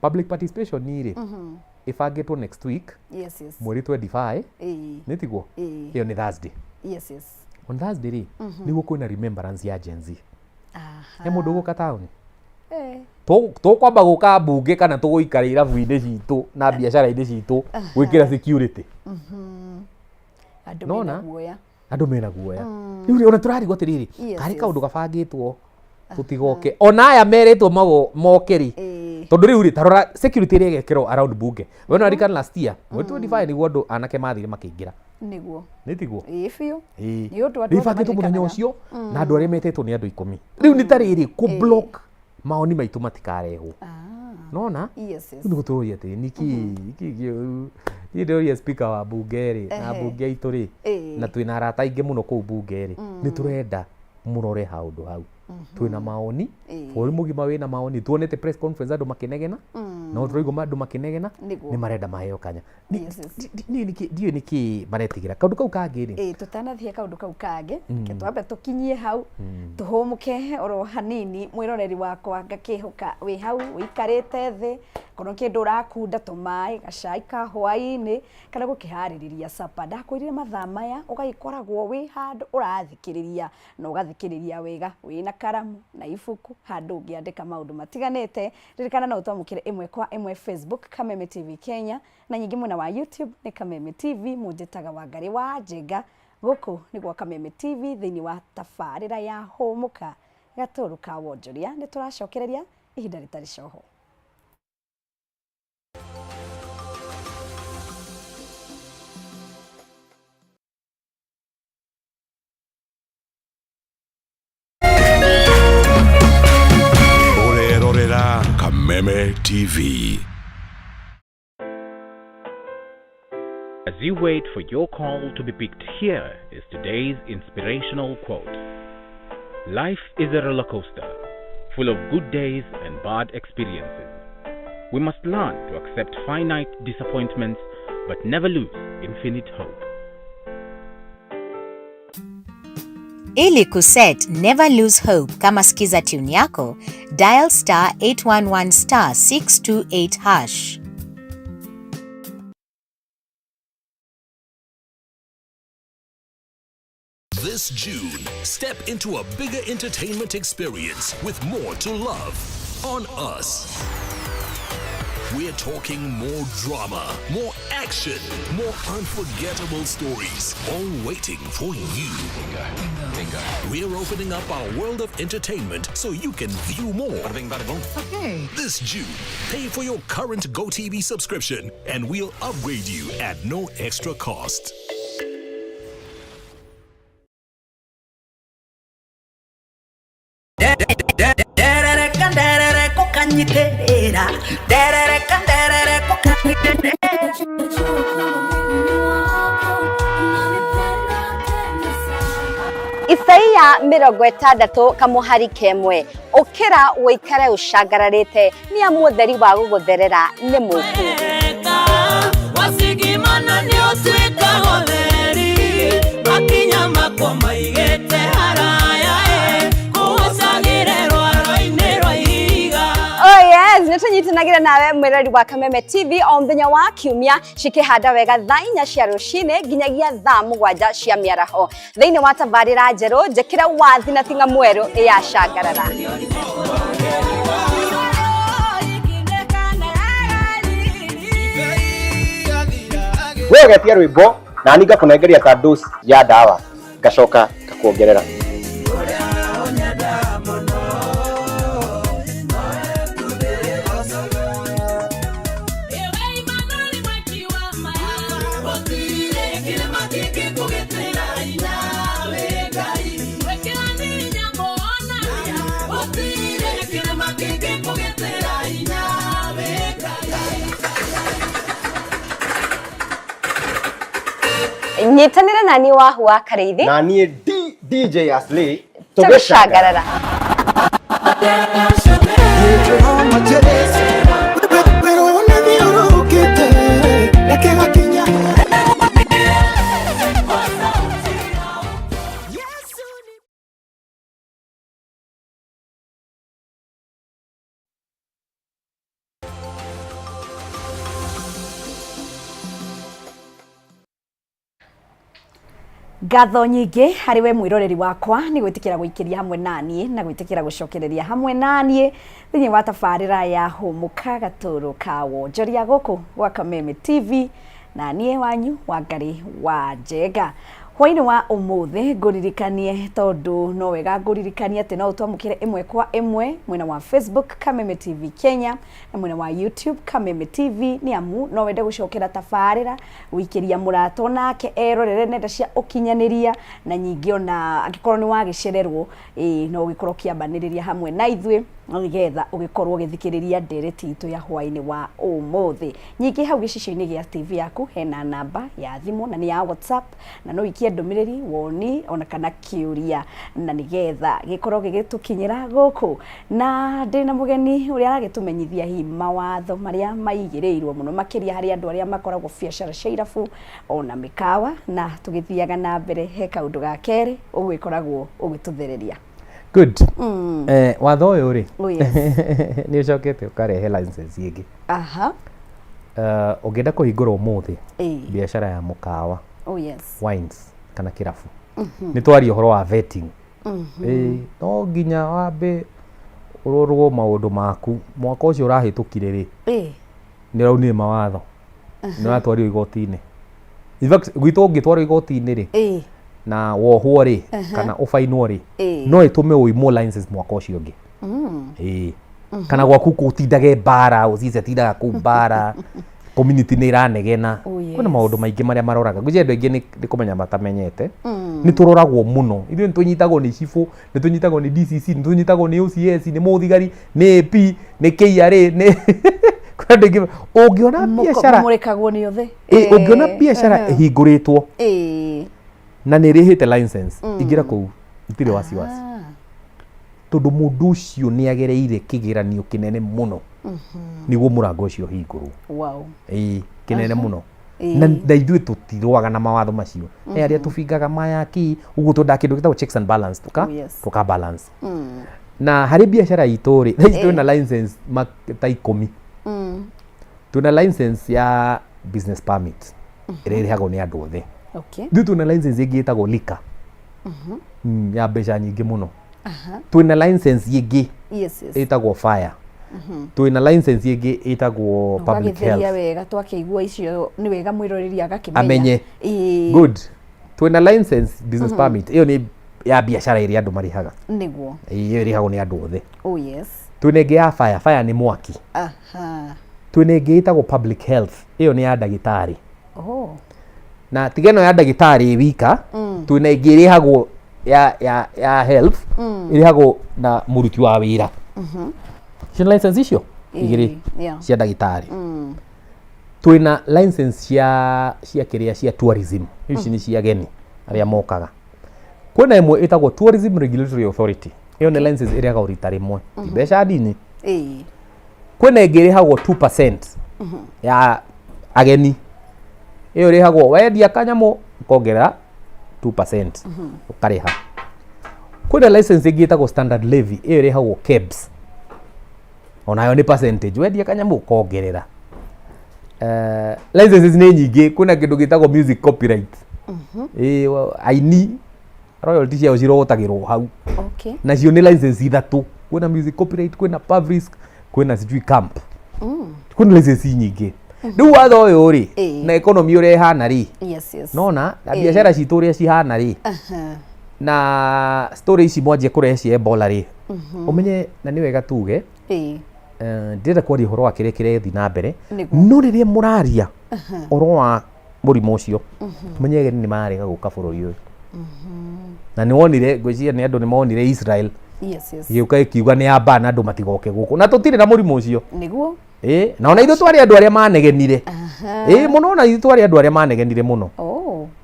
public participation rĩ ĩbangĩtwo next week mweri 25 nĩ tiguo ĩyo nĩ Thursday. On Thursday rĩ nĩguo kwĩna remembrance ya Gen Z. He mũndũ ũgũka taũni tũkwamba gũka mbunge kana tũgũikara irabu-inĩ citũ na biacara-inĩ citũ gwĩkĩra security. Andũ mena guoya. Andũ mena guoya rĩu ona tũrarigwo atĩrĩrĩ karĩ kaũndũ gabangĩtwo tũtigoke ona aya merĩtwo moke rĩ tondũ rĩu rĩ tarora security ĩrĩa ĩgekĩrwo around bunge we no ririkana last year mweri 25 nĩguo andũ anake mathire makĩingĩra nĩguo nĩ tiguo ĩĩ biũ Ĩĩ. Nĩ ũndũ andũ Rĩu othe ĩbangĩtwo mũthenya maririkanaga. ũcio na andũ arĩa metĩtwo nĩ andũ 10 rĩu nĩ ta rĩrĩ kũ block maoni maitũ matikarehwo nona rĩu nĩ gũtũrũria atĩrĩ nĩkĩ nĩkĩ kĩũru niĩ ndĩroria speaker wa bunge rĩ na bunge aitũ rĩ na twĩna arata aingĩ mũno kũu bunge rĩ nĩ tũrenda mũrore haũndũ hau twĩna maoni bũrũri mũgima wĩna maoni tuonete press conference andũ makĩnegena no tũraigua andũ makĩnegena nĩ marenda maheo kanya niĩ ndiũĩ nĩkĩ maretigĩra kaũndũ kau kangĩ rĩ ĩĩ tũtanathiĩ kaũndũ kau kangĩ reke twambe tũkinyie hau tũhũmũke oro hanini mwĩroreri wakwa ngakĩhũka wĩ hau ũikarĩte thĩ korwo kĩndũ ũrakunda tũmaĩ gacai ka hwaĩ-inĩ kana gũkĩharĩrĩria capa ndakwĩrire mathaa maya ũgagĩkoragwo wĩ handũ ũrathikĩrĩria na ũgathikĩrĩria wega wĩna karamu na ibuku handũ ũngĩandĩka maũndũ matiganĩte ririkana no ũtwamũkĩre ĩmwe kwa ĩmwe Facebook Kameme TV Kenya na nyingĩ mwena wa YouTube nĩ Kameme TV mũnjĩtaga Wangarĩ wa Njenga gũkũ nĩ gwa Kameme TV thĩinĩ wa tabarĩra ya Hũmũka gatũrũ ka wonjoria nĩ tũracokereria ihinda rĩtarĩ coho. Ũrerorera Kameme TV. As you wait for your call to be picked, here is today's inspirational quote. Life is a roller coaster, full of good days and bad experiences. We must learn to accept finite disappointments, but never lose infinite hope. Ili kuset Never Lose Hope kama skiza tune yako, dial star 811 star 628 hash. This June, step into a bigger entertainment experience with more to love on us. We're talking more drama, more action, more unforgettable stories, all waiting for you. We're opening up our world of entertainment so you can view more. Okay. This June, pay for your current GoTV subscription and we'll upgrade you at no extra cost. Nderereka nderereko kanyiterera nderereka nderereko kanyiterera. Isaia 60 kamuhari kemwe ukira wikare ucangararite ni amu utheri wa gugutherera ni muku. Wasigimana nĩ ũtuĩkaga ũtheri makinya makwa maigĩte haraya ĩ kũhũcagĩre rwaro-inĩ rwa ihiga. Oh yes, nĩ tũnyitanagĩra Tũnyitanagĩra nawe mwĩrori wa Kameme TV o mũthenya wa kiumia cikĩhanda wega thaa 4 cia rũcinĩ nginyagia thaa 7 cia mĩaraho thĩinĩ wa tabarĩra njerũ njĩkĩra wathi na tinga mwerũ ya Cangarara. We ũgetia rwĩmbo na niĩ ngakũnengeria ta dose ya ndawa ngacoka ngakuongerera. Nyitanĩra na niĩ Wahu wa Karĩithi na niĩ DJ Aslay tũgĩcangarara. Ngatho nyingĩ harĩ we mwĩroreri wakwa nĩ gwĩtĩkĩra gũikĩria hamwe naniĩ na gwĩtĩkĩra gũcokereria hamwe naniĩ thĩinĩ wa tabarĩra ya Hũmũka Gatũrũ ka Wonjoria gũkũ gwa Kameme TV na niĩ wanyu Wangari wa Njenga. Hwaĩ-inĩ wa ũmũthĩ ngũririkanie tondũ no wega ngũririkanie atĩ no ũtwamũkĩre ĩmwe kwa ĩmwe mwena wa Facebook Kameme TV Kenya na mwena wa YouTube Kameme TV nĩ amu no wende gũcokera tabarĩra gũikĩria mũrata onake erorere nenda cia ũkinyanĩria na nyingĩ ona angĩkorwo nĩ wagĩcererwo no ũgĩkorwo ũkĩambanĩrĩria hamwe na ithuĩ nĩgetha ũgĩkorwo ũgĩthikĩrĩria ndereti itũ ya hwaĩ-inĩ wa ũmũthĩ. Nyingĩ hau gĩcicio-inĩ gĩa TV yaku hena namba ya thimũ na nĩ ya WhatsApp na no ũikie ndũmĩrĩri woni ona kana kĩũria na nĩgetha gĩkorwo gĩgĩtũkinyĩra gũkũ. Na ndĩna mũgeni ũrĩa aragĩtũmenyithia hihi mawatho marĩa maigĩrĩirwo mũno makĩria harĩ andũ arĩa makoragwo biacara cia irabu ona mĩkawa, na tũgĩthiaga na mbere he kaũndũ ga kerĩ ũgĩkoragwo ũgĩtũthereria. Good. Watho ũyũ rĩ Oh, yes. nĩ ũcokete ũkarehe license ĩngĩ. Aha. Ũngĩenda kũhingũra ũmũthĩ biacara ya mũkawa, Oh, yes. wines kana kĩrabu, nĩ twaria ũhoro wa vetting. No nginya wambe ũrorwo maũndũ maku mwaka ũcio ũrahĩtũkire rĩ, nĩ ũraunire mawatho, nĩ ũratwarirwo igoti-inĩ. In fact gwitũ ũngĩtwarwo igoti-inĩ rĩ na wohwo rĩ kana ũbainwo rĩ, no ĩtũme ũimwo license mwaka ũcio ũngĩ. Kana gwaku gũtindage mbara, ũcice tindaga kũu mbara, community nĩ ĩranegena. Oh, yes. Kwĩna maũndũ maingĩ marĩa maroraga. Ngwĩciria andũ aingĩ nĩ kũmenya matamenyete. Nĩ tũroragwo mũno. Ithuĩ nĩ tũnyitagwo nĩ cibũ, nĩ tũnyitagwo nĩ DCC, nĩ tũnyitagwo nĩ OCS, nĩ mũthigari, nĩ AP, nĩ KRA, nĩ kwĩna andũ aingĩ. Ũngĩona biacara Mũrĩkagwo nĩ othe. Ũngĩona biacara ĩhingũrĩtwo na nĩ ĩrĩhĩte license, ingĩra kũu itirĩ wasiwasi. Tondũ mũndũ ũcio nĩ agereire kĩgeranio kĩnene mũno nĩguo mũrango ũcio ũhingũrwo. Wow. Kĩnene mũno. Na ithuĩ tũtirũaga na mawatho macio. He arĩa tũbingaga maya ki ũguo twendaga kĩndũ gĩtagwo checks and balance, tũka balance. Na harĩ biacara itũ rĩ, thaa ici twĩna license ta 10. Twĩna license ya business permit ĩrĩa ĩrĩhagwo nĩ andũ othe. Okay. Ithuĩ twĩna license ĩngĩ ĩtagwo liquor. Ya mbeca nyingĩ mũno. Twĩna license ĩngĩ Yes, yes. ĩtagwo fire. Twĩna license ĩngĩ ĩtagwo public Ũgagĩtheria health. wega twakĩigua icio nĩ wega mwĩroreri agakĩmenya. Amenye. Good. Twĩna license business permit ĩyo nĩ ya biacara ĩrĩa andũ marĩhaga. Nĩguo. Ĩyo ĩrĩhagwo nĩ andũ othe. Oh, yes. Twĩna ĩngĩ ya fire, fire nĩ mwaki. Aha. Twĩna ĩngĩ ĩtagwo public health, ĩyo nĩ ya ndagĩtarĩ. Oh. Na tiga ĩno ya ndagĩtarĩ wika, twĩna ĩngĩ ĩrĩhagwo ya health, ĩrĩhagwo na mũruti wa wĩra. Ciĩna license icio igĩrĩ cia ndagĩtarĩ. Twĩna license cia kĩrĩa cia tourism, ici nĩ cia ageni arĩa mokaga. Kwĩna ĩmwe ĩtagwo Tourism Regulatory Authority, ĩyo nĩ license ĩrĩhagwo rita rĩmwe, ti mbeca nini. Kwĩna ĩngĩ ĩrĩhagwo 2% ya ageni, ĩyo ĩrĩhagwo wendia kanyamũ ũkongerera 2% ũkarĩha. Kwĩna license ĩngĩ ĩtagwo standard levy, ĩyo ĩrĩhagwo KEBS. Onayo nĩ percentage, wendia kanyamũ ũkongerera. Licenses nĩ nyingĩ, kwĩna kĩndũ gĩtagwo music copyright. Ĩĩ, aini royalty ciao cirogotagĩrwo hau. Nacio nĩ license ithatũ, kwĩna music copyright, kwĩna PAVRISK, kwĩna sijui camp, kwĩna license nyingĩ. Rĩu watho ũyũ rĩ, na economy ũrĩa ĩhana rĩ, nona na biacara citũ ũrĩa cihana rĩ, na story ici mwanjia kũrehe cia Ebola rĩ, ũmenye na nĩ wega tuge, ndĩrenda kwaria ũhoro wa kĩrĩa kĩrathiĩ na mbere, no rĩrĩa mũraria ũhoro wa mũrimũ ũcio, ũmenye ageni nĩ mararega gũka bũrũri ũyũ. Na nĩ wonire, ngwĩciria nĩ andũ nĩ monire Israel ĩgĩũka ĩkiuga nĩ ya ban andũ matigoke gũkũ, na tũtirĩ na mũrimũ ũcio. Ĩ, na ona ithuĩ twarĩ andũ arĩa manegenire ĩ mũno, ona ithuĩ twarĩ andũ arĩa manegenire mũno.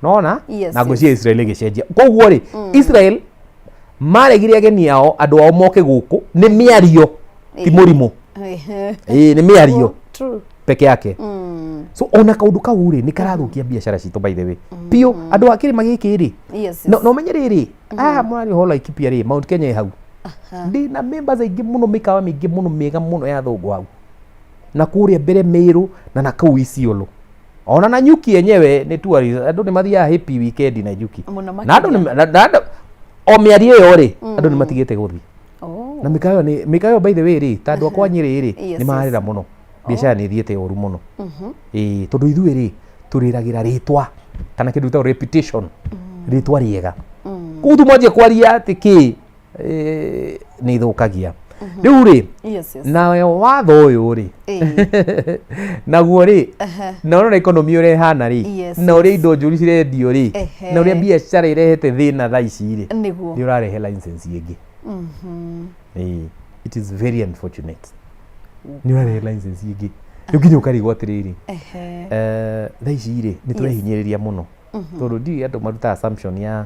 Nona na ngwĩciria Israel ĩgĩcenjia. Koguo rĩ, Israel maregire ageni ao, andũ ao moke gũkũ, nĩ mĩario, ti mũrimũ. Ĩ, nĩ mĩario peke yake. So ona kaũndũ kau rĩ, nĩ karathũkia biacara citũ, by the way, biũ. Andũ a kĩrĩma gĩkĩ rĩ, no menye rĩrĩ, haha mũraria ũhoro Laikipia rĩ, Mount Kenya ĩ hau, ndĩna members aingĩ mũno, mĩkawa mĩingĩ mũno mĩega mũno ya thũngũ hau na kũrĩa mbere Meru na nakũu Isiolo, ona na Nyuki yenyewe nĩ tourist, andũ nĩ mathiaga happy weekend na Nyuki. Mũno. Na andũ na andũ o mĩario ĩyo rĩ, andũ nĩ matigĩte gũthiĩ. Na mĩkawa nĩ mĩkawa, by the way rĩ, ta andũ akwa Nyĩrĩ rĩ, nĩ marĩra mũno, biacara nĩ ĩthiĩte ũru mũno. Ĩĩ, tondũ ithuĩ rĩ, tũrĩragĩra rĩtwa kana kĩndũ gĩtagwo reputation, rĩtwa rĩega. Koguo tu mwanjia kwaria atĩ kĩ, nĩ ithũkagia rĩu rĩ. Nayo watho ũyũ rĩ, naguo rĩ, na ũrona economy ũrĩa ĩhana rĩ, na ũrĩa indo njũru cirendio rĩ, na ũrĩa biacara ĩrehete thĩna thaa ici rĩ, nĩ ũrarehe license ĩngĩ. Ĩĩ, it is very unfortunate, nĩ ũrarehe license ĩngĩ. Rĩu nginya ũkarigwo atĩrĩrĩ, thaa ici rĩ, nĩ tũrehinyĩrĩria mũno, tondũ ndiũĩ andũ marutaga assumption ya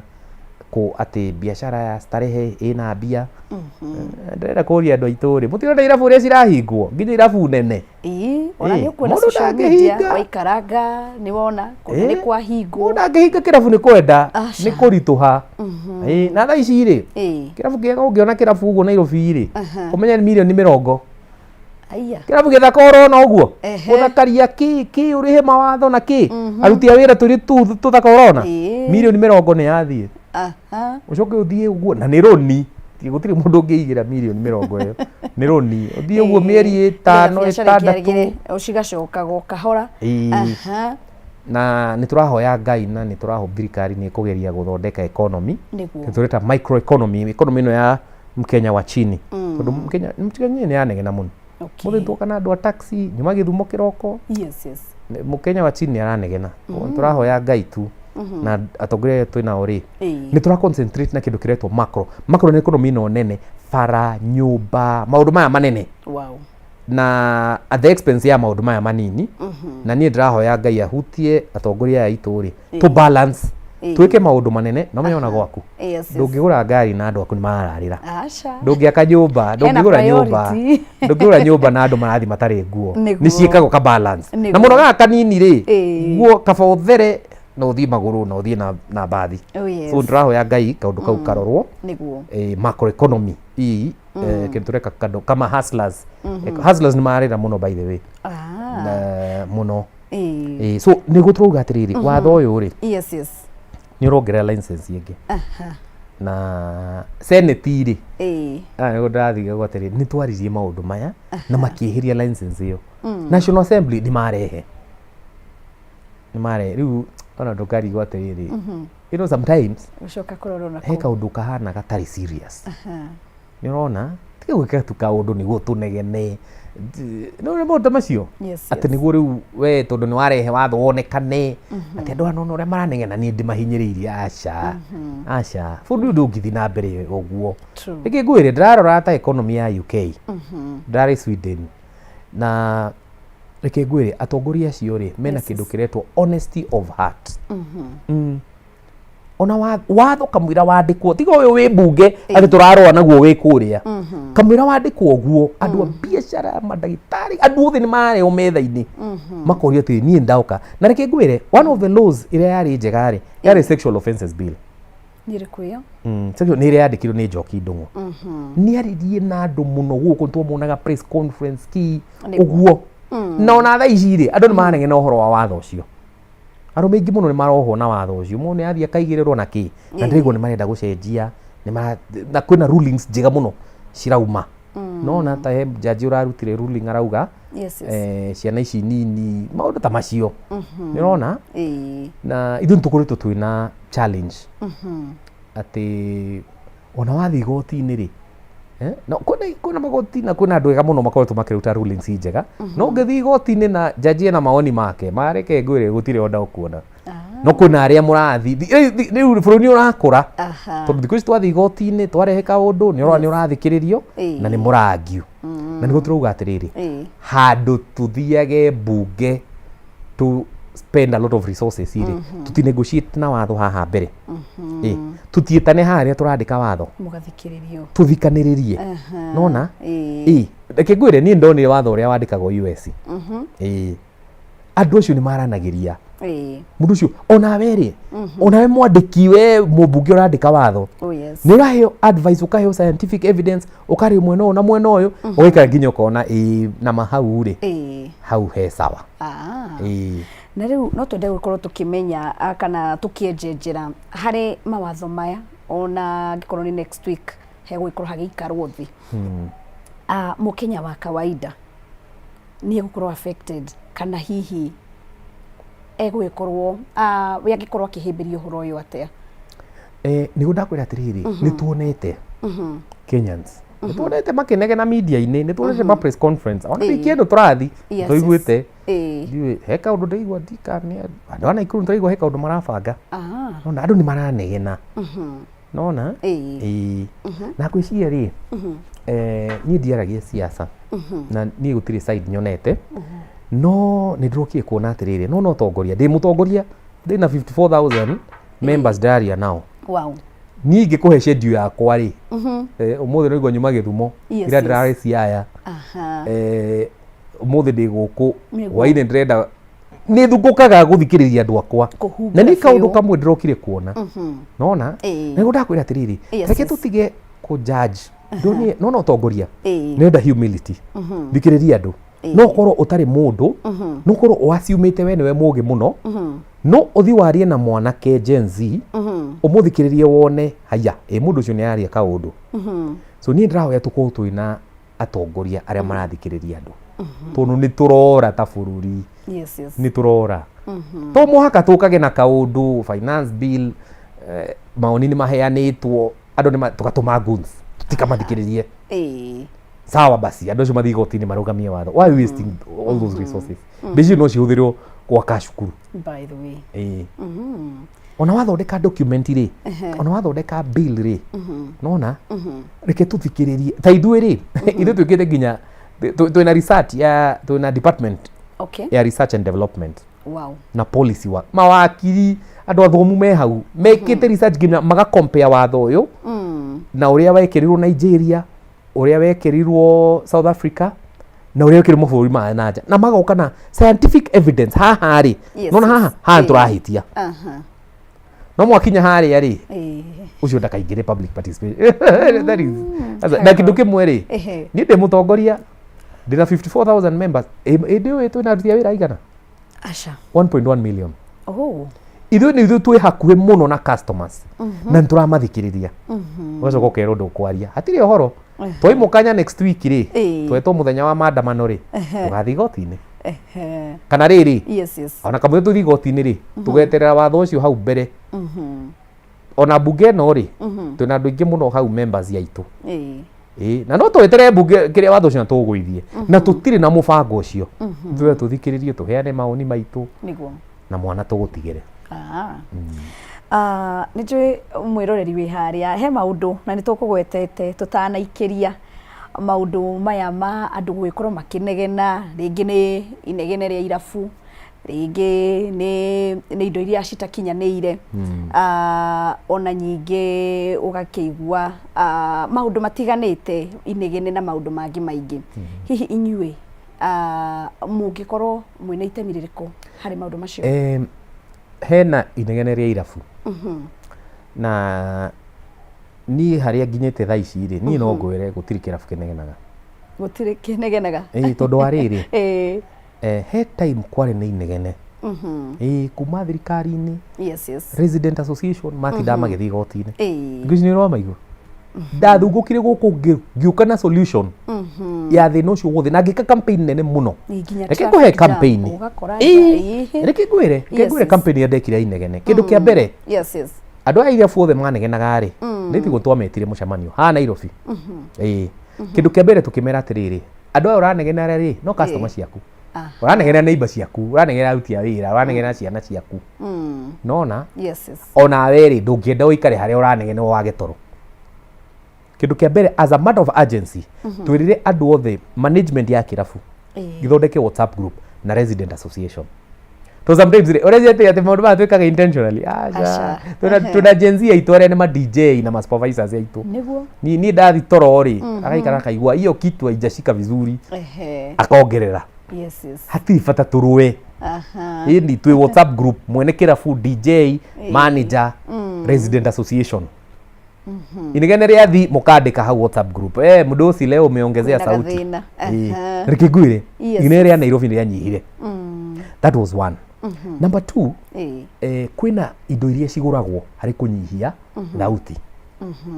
kũ atĩ biacara ya starehe ĩna mbia. Ndĩrenda kũria andũ aitũ rĩ, mũtirona irabu ũrĩa cirahingwo, nginya irabu nene? Ĩĩ, ona Ĩĩ, nĩ ũkuona mũndũ social media. ndangĩhinga. Waikaranga nĩ wona kũndũ nĩ kwahingwo. Mũndũ ndangĩhinga kĩrabu nĩ kwenda, Aca. nĩ kũritũha. Ĩĩ, na thaa ici rĩ, kĩrabu kĩega ũngĩona kĩrabu ũguo Nairobi rĩ, ũmenye nĩ mirioni 20. Aya. Kĩrabu gĩthaka ũrona ũguo, gũthakaria kĩ kĩ, ũrĩhe mawatho na kĩ, aruti a wĩra tũrĩ tu tũthaka ũrona, mirioni 20 nĩ yathiĩ. Ũcoke ũthiĩ ũguo na nĩ rũni. Gũtirĩ mũndũ ũngĩigĩra mirioni 20, ĩyo nĩ rũni. Ũthiĩ ũguo mĩeri 5, Biacara 6. ikĩagĩre, cigacokaga o kahora. Ĩĩ. Na nĩ tũrahoya Ngai na nĩ tũraho thirikari nĩ ĩkũgeria gũthondeka economy. Tũreta micro economy, economy ĩno ya Mkenya wa chini, tondũ Mkenya nĩ yanegena mũno. Mũthĩ tuoka na andũ a taxi nyuma Gĩthumo kĩroko. Mũkenya wa chini nĩ aranegena. Tũrahoya Ngai tu na atongoria arĩa twĩnao rĩ, nĩ tũra concentrate na kĩndũ kĩretwo macro. Macro nĩ economy ĩno nene, bara, nyũmba, maũndũ maya manene, na at the expense ya maũndũ maya manini. Na niĩ ndĩrahoya Ngai ahutie atongoria aya aitũ rĩ, to balance, twĩke maũndũ manene na ũmenye ona gwaku ndũngĩgũra ngari na andũ aku nĩ marararĩra. Aca. Ndũngĩaka nyũmba, Hena ndũngĩgũra nyũmba, priority. ndũngĩgũra nyũmba na andũ marathiĩ matarĩ nguo. Nĩ ciĩkagwo ka balance na mũno gaka kanini rĩ, nguo kaba ũthere na ũthiĩ magũrũ na ũthiĩ na mbathi. So ndĩrahoya Ngai kaũndũ kau karorwo. Macro economy ii, kĩndũ tũreka kando kama hustlers. Hustlers nĩ marĩra mũno, by the way. Na mũno. So nĩguo tũrauga atĩrĩrĩ, watho ũyũ rĩ, nĩ ũrongerera license ĩngĩ. Na senate rĩ, nĩguo ndĩrathiĩ gwa atĩrĩ, nĩ twaririe maũndũ maya na makĩeheria license ĩyo. National Assembly nĩ marehe rĩu, ona ndũkarigwo atĩrĩrĩ, sometimes Gũcoka kũrorwo na he kũu. kaũndũ kahana gatarĩ serious. Nĩ ũrona tiga gwĩka tu kaũndũ nĩguo tũnegene, nĩ ũrĩa maũndũ ta macio, atĩ nĩguo rĩu we tondũ nĩ warehe watho wonekane atĩ andũ aya nona ũrĩa maranegena niĩ ndĩmahinyĩrĩirie. Aca, aca, bũrũri ũyũ ndũngĩthiĩ na mbere ũguo. Reke ngwĩre, ndĩrarora ta economy ya UK, ndarĩ Sweden, na reke ngwĩre, atongoria acio rĩ, mena kĩndũ kĩretwo honesty of heart. Ona watho kamũira wandĩkwo, tiga ũyũ wĩ mbunge atĩ tũrarũa naguo wĩ kũrĩa, kamũira wandĩkwo ũguo, andũ a biacara, mandagĩtarĩ, andũ othe nĩ marareo metha-inĩ makorio atĩ niĩ ndauka. Na reke ngwĩre, one of the laws ĩrĩa yarĩ njega rĩ, yarĩ sexual offences bill. Nĩ ĩrĩkũ ĩyo? Section nĩ ĩrĩa yandĩkirwo nĩ Njoki Ndung'u. Nĩ aririe na andũ mũno gũkũ, twamuonaga press conference ki ũguo. Na ona thaa ici rĩ, andũ nĩ maranegena ũhoro wa watho ũcio. Arũme aingĩ mũno nĩ marohwo na watho ũcio. Mũndũ nĩ athiĩ akaigĩrĩrwo na kĩ. Na ndĩraigua nĩ marenda gũcenjia, nĩ mara, na kwĩna rulings njega mũno cirauma. Nona ta he jaji ũrarutire ruling arauga ciana ici nini, maũndũ ta macio. Nĩ ũrona? Na ithuĩ nĩ tũkoretwo twĩna challenge atĩ ona wathiĩ igoti-inĩ rĩ, no kwĩna magoti na kwĩna andũ ega mũno makoretwo makĩruta rulings njega, no ũngĩthiĩ igoti-inĩ na jaji ena mawoni make, mareke ngwĩre gũtirĩ ona ũkuona. No kwĩna arĩa mũrathiĩ, rĩu bũrũri nĩ ũrakũra, tondũ thikũ ici twathiĩ igoti-inĩ twarehe kaũndũ nĩ ũrona nĩ ũrathikĩrĩrio na nĩ mũrangiũ. Na nĩguo tũrauga atĩrĩrĩ, handũ tũthiage mbunge to spend a lot of resources rĩ, tũti negotiate na watho haha mbere. Tũtiĩtane haha rĩrĩa tũrandĩka watho, mũgathikĩrĩrio, tũthikanĩrĩrie. Nona? Reke ngwĩre, niĩ ndonire watho ũrĩa wandĩkagwo US. Andũ acio nĩ maranagĩria. Mũndũ ũcio onawe rĩ, onawe mwandĩki, we mũmbunge ũrandĩka watho, nĩ ũraheo advice, ũkaheo scientific evidence, ũkarĩo mwena ũyũ na mwena ũyũ, ũgaikara nginya ũkona ĩĩ, nama hau rĩ, hau he sawa. Na rĩu no twende gũkorwo tũkĩmenya kana tũkĩenjenjera harĩ mawatho maya, ona angĩkorwo nĩ next week hegũgĩkorwo hagĩikarwo thĩ. Mũkenya wa kawaida nĩ egũkorwo affected, kana hihi egũgĩkorwo we angĩkorwo akĩhĩmbĩria ũhoro ũyũ atĩa? Nĩguo ndakwĩra atĩrĩrĩ, nĩ tuonete Kenyans, nĩ tuonete makĩnegena media-inĩ, nĩ tuonete ma press conference, ona wiki ĩno tũrathi tũiguĩte, ndiũĩ he kaũndũ ndĩraigua ndikane andũ a Naikuru, nĩtũraigua he kaũndũ marabanga. Nona andũ nĩ maranegena, nona? Ĩĩ, na ngwĩciria rĩ, niĩ ndiaragia siasa na niĩ gũtirĩ side nyonete, no nĩ ndĩrokire kuona atĩrĩrĩ, no ũtongoria, ndĩ mũtongoria, ndĩna 54,000 members ndĩraria nao. Niĩ ingĩkũhe schedule yakwa rĩ, ũmũthĩ nĩguo nyuma Gĩthumo, ira ndĩrarĩ Siaya, ũmũthĩ ndĩ gũkũ, hwainĩ ndĩrenda nĩ thungũkaga gũthikĩrĩria andũ akwa. Na nĩ kaũndũ kamwe ndĩrokire kuona, nona? Nĩguo ndakwĩra atĩrĩrĩ, reke tũtige kũ judge. Nona ũtongoria nĩ enda humility, thikĩrĩria andũ. No ũkorwo ũtarĩ mũndũ, no ũkorwo ũaciumĩte we nĩwe mũgĩ mũno, no ũthiĩ warie na mwanake Gen Z, ũmũthikĩrĩrie wone haya, ĩ mũndũ ũcio nĩ aria kaũndũ. So niĩ ndĩrahoya tũkorwo twĩna atongoria arĩa marathikĩrĩria andũ, tondũ nĩ tũrora ta bũrũri. Nĩ tũrora, to mũhaka tũkage na kaũndũ finance bill, mawoni nĩ maheanĩtwo, andũ nĩ tũgatũma goons tũtikamathikĩrĩrie. Sawa, basi andũ acio mathiĩ igoti-inĩ marũgamie watho. Why are we wasting all those resources? Mbeca icio no cihũthĩrwo gwaka cukuru. By the way. Ĩĩ. Ona wathondeka document rĩ, ona wathondeka bill rĩ, nona reke tũthikĩrĩrie. Ta ithuĩ rĩ, ithuĩ twĩkĩte nginya twĩna research ya, twĩna department ya research and development na policy wa mawakiri, andũ athomu me hau mekĩte research nginya magacompare watho ũyũ na ũrĩa wekĩrirwo Nigeria, ũrĩa wekĩrirwo South Africa, na ũrĩa wekĩrirwo mabũrũri ma na nja, na magoka na scientific evidence haha rĩ, nona haha haha tũrahĩtia, no mwakinya harĩa rĩ, ũcio ndakaingĩre public participation. That is na kĩndũ kĩmwe rĩ, niĩ ndĩ mũtongoria, ndĩna 54,000 members, ĩndĩ ũyũ twĩna aruti a wĩra aigana? Aca. 1.1 million. Ithuĩ nĩ ithuĩ twĩ hakuhĩ mũno na customers na nĩ tũramathikĩrĩria. Ũgacoka ũkerwo ndũkwaria, hatirĩ ũhoro. Twaimũkanya next week rĩ, twetwo mũthenya wa maandamano rĩ, tũgathiĩ igoti-inĩ kana rĩrĩ, ona kamũira tũthiĩ igoti-inĩ rĩ, tũgeterera watho ũcio hau mbere. Ona mbunge ĩno rĩ, twĩna andũ aingĩ mũno hau, members aitũ. Ĩĩ, na no tweterere mbunge kĩrĩa watho ũcio na tũgũithie, na tũtirĩ na mũbango ũcio. Ithuĩ tũthikĩrĩrie, tũheane mawoni maitũ na mwana tũgũtigĩre. Nĩ njũĩ mwĩroreri wĩ harĩa he maũndũ na nĩ tũkũgwetete tũtanaikĩria maũndũ maya ma andũ gũgĩkorwo makĩnegena, rĩngĩ nĩ inegene rĩa irabu, rĩngĩ nĩ indo iria citakinyanĩire, ona nyingĩ ũgakĩigua maũndũ matiganĩte, inegene na maũndũ mangĩ maingĩ. Hihi inyuĩ mũngĩkorwo mwĩna itemi rĩrĩkũ harĩ maũndũ macio? Hena inegene rĩa irabu. Na niĩ harĩa nginyĩte thaa ici rĩ, niĩ no ngwĩre gũtirĩ kĩrabu kĩnegenaga. Gũtirĩ kĩnegenaga. Ĩĩ, tondũ wa rĩrĩ, he time kwarĩ na inegene, ĩĩ, kuma thirikari-inĩ, resident association matindaga magĩthiĩ igoti-inĩ. Thikũ ici nĩ ũramaigua. Ndathungũkire gũkũ ngĩũka na solution ya thĩna ũcio wothe na ngĩka campaign nene mũno. Ĩĩ, nginya Reke ngũhe traffic jam, campaign. ũgakora Ĩĩ, nja, ĩĩ. reke ngwĩre, reke ngwĩre campaign ĩrĩa ndekire ya inegene. Kĩndũ kĩa mbere, andũ aya irabu othe manegenaga rĩ, nĩ tiguo twametire mũcemanio haha Nairobi. Ĩĩ, kĩndũ kĩa mbere tũkĩmera atĩrĩrĩ, andũ aya ũranegenera rĩ, no customer ciaku, ũranegenera neighbor ciaku, ũranegenera aruti a wĩra, ũranegenera ciana ciaku, nona onawe rĩ, ndũngĩenda ũikare harĩa ũranegenera wage toro. Kĩndũ kĩa mbere, as a matter of urgency, twĩrire andũ othe management ya kĩrabu gĩthondeke WhatsApp group na resident association. To sometimes rĩ, ũreciria atĩ maũndũ maya twĩkaga intentionally? Aca. Aca. Twĩna Gen Z aitũ arĩa nĩ ma DJ na ma supervisors aitũ. Niĩ ndathi toro rĩ, agaikara akaigua hiyo kitu haijashika vizuri, akongerera. Hatirĩ bata tũrũe. Ĩni twĩ WhatsApp group, mwene kĩrabu, DJ, manager, resident association. Inegene rĩathi mũkandĩka hau WhatsApp group, mdosi leo umeongezea Kwĩna sauti. gathĩna. Ĩĩ. Reke ngwĩre, inegene rĩa Nairobi nĩ rĩanyihire. That was one. Number two, kwĩna indo iria cigũragwo harĩ kũnyihia thauti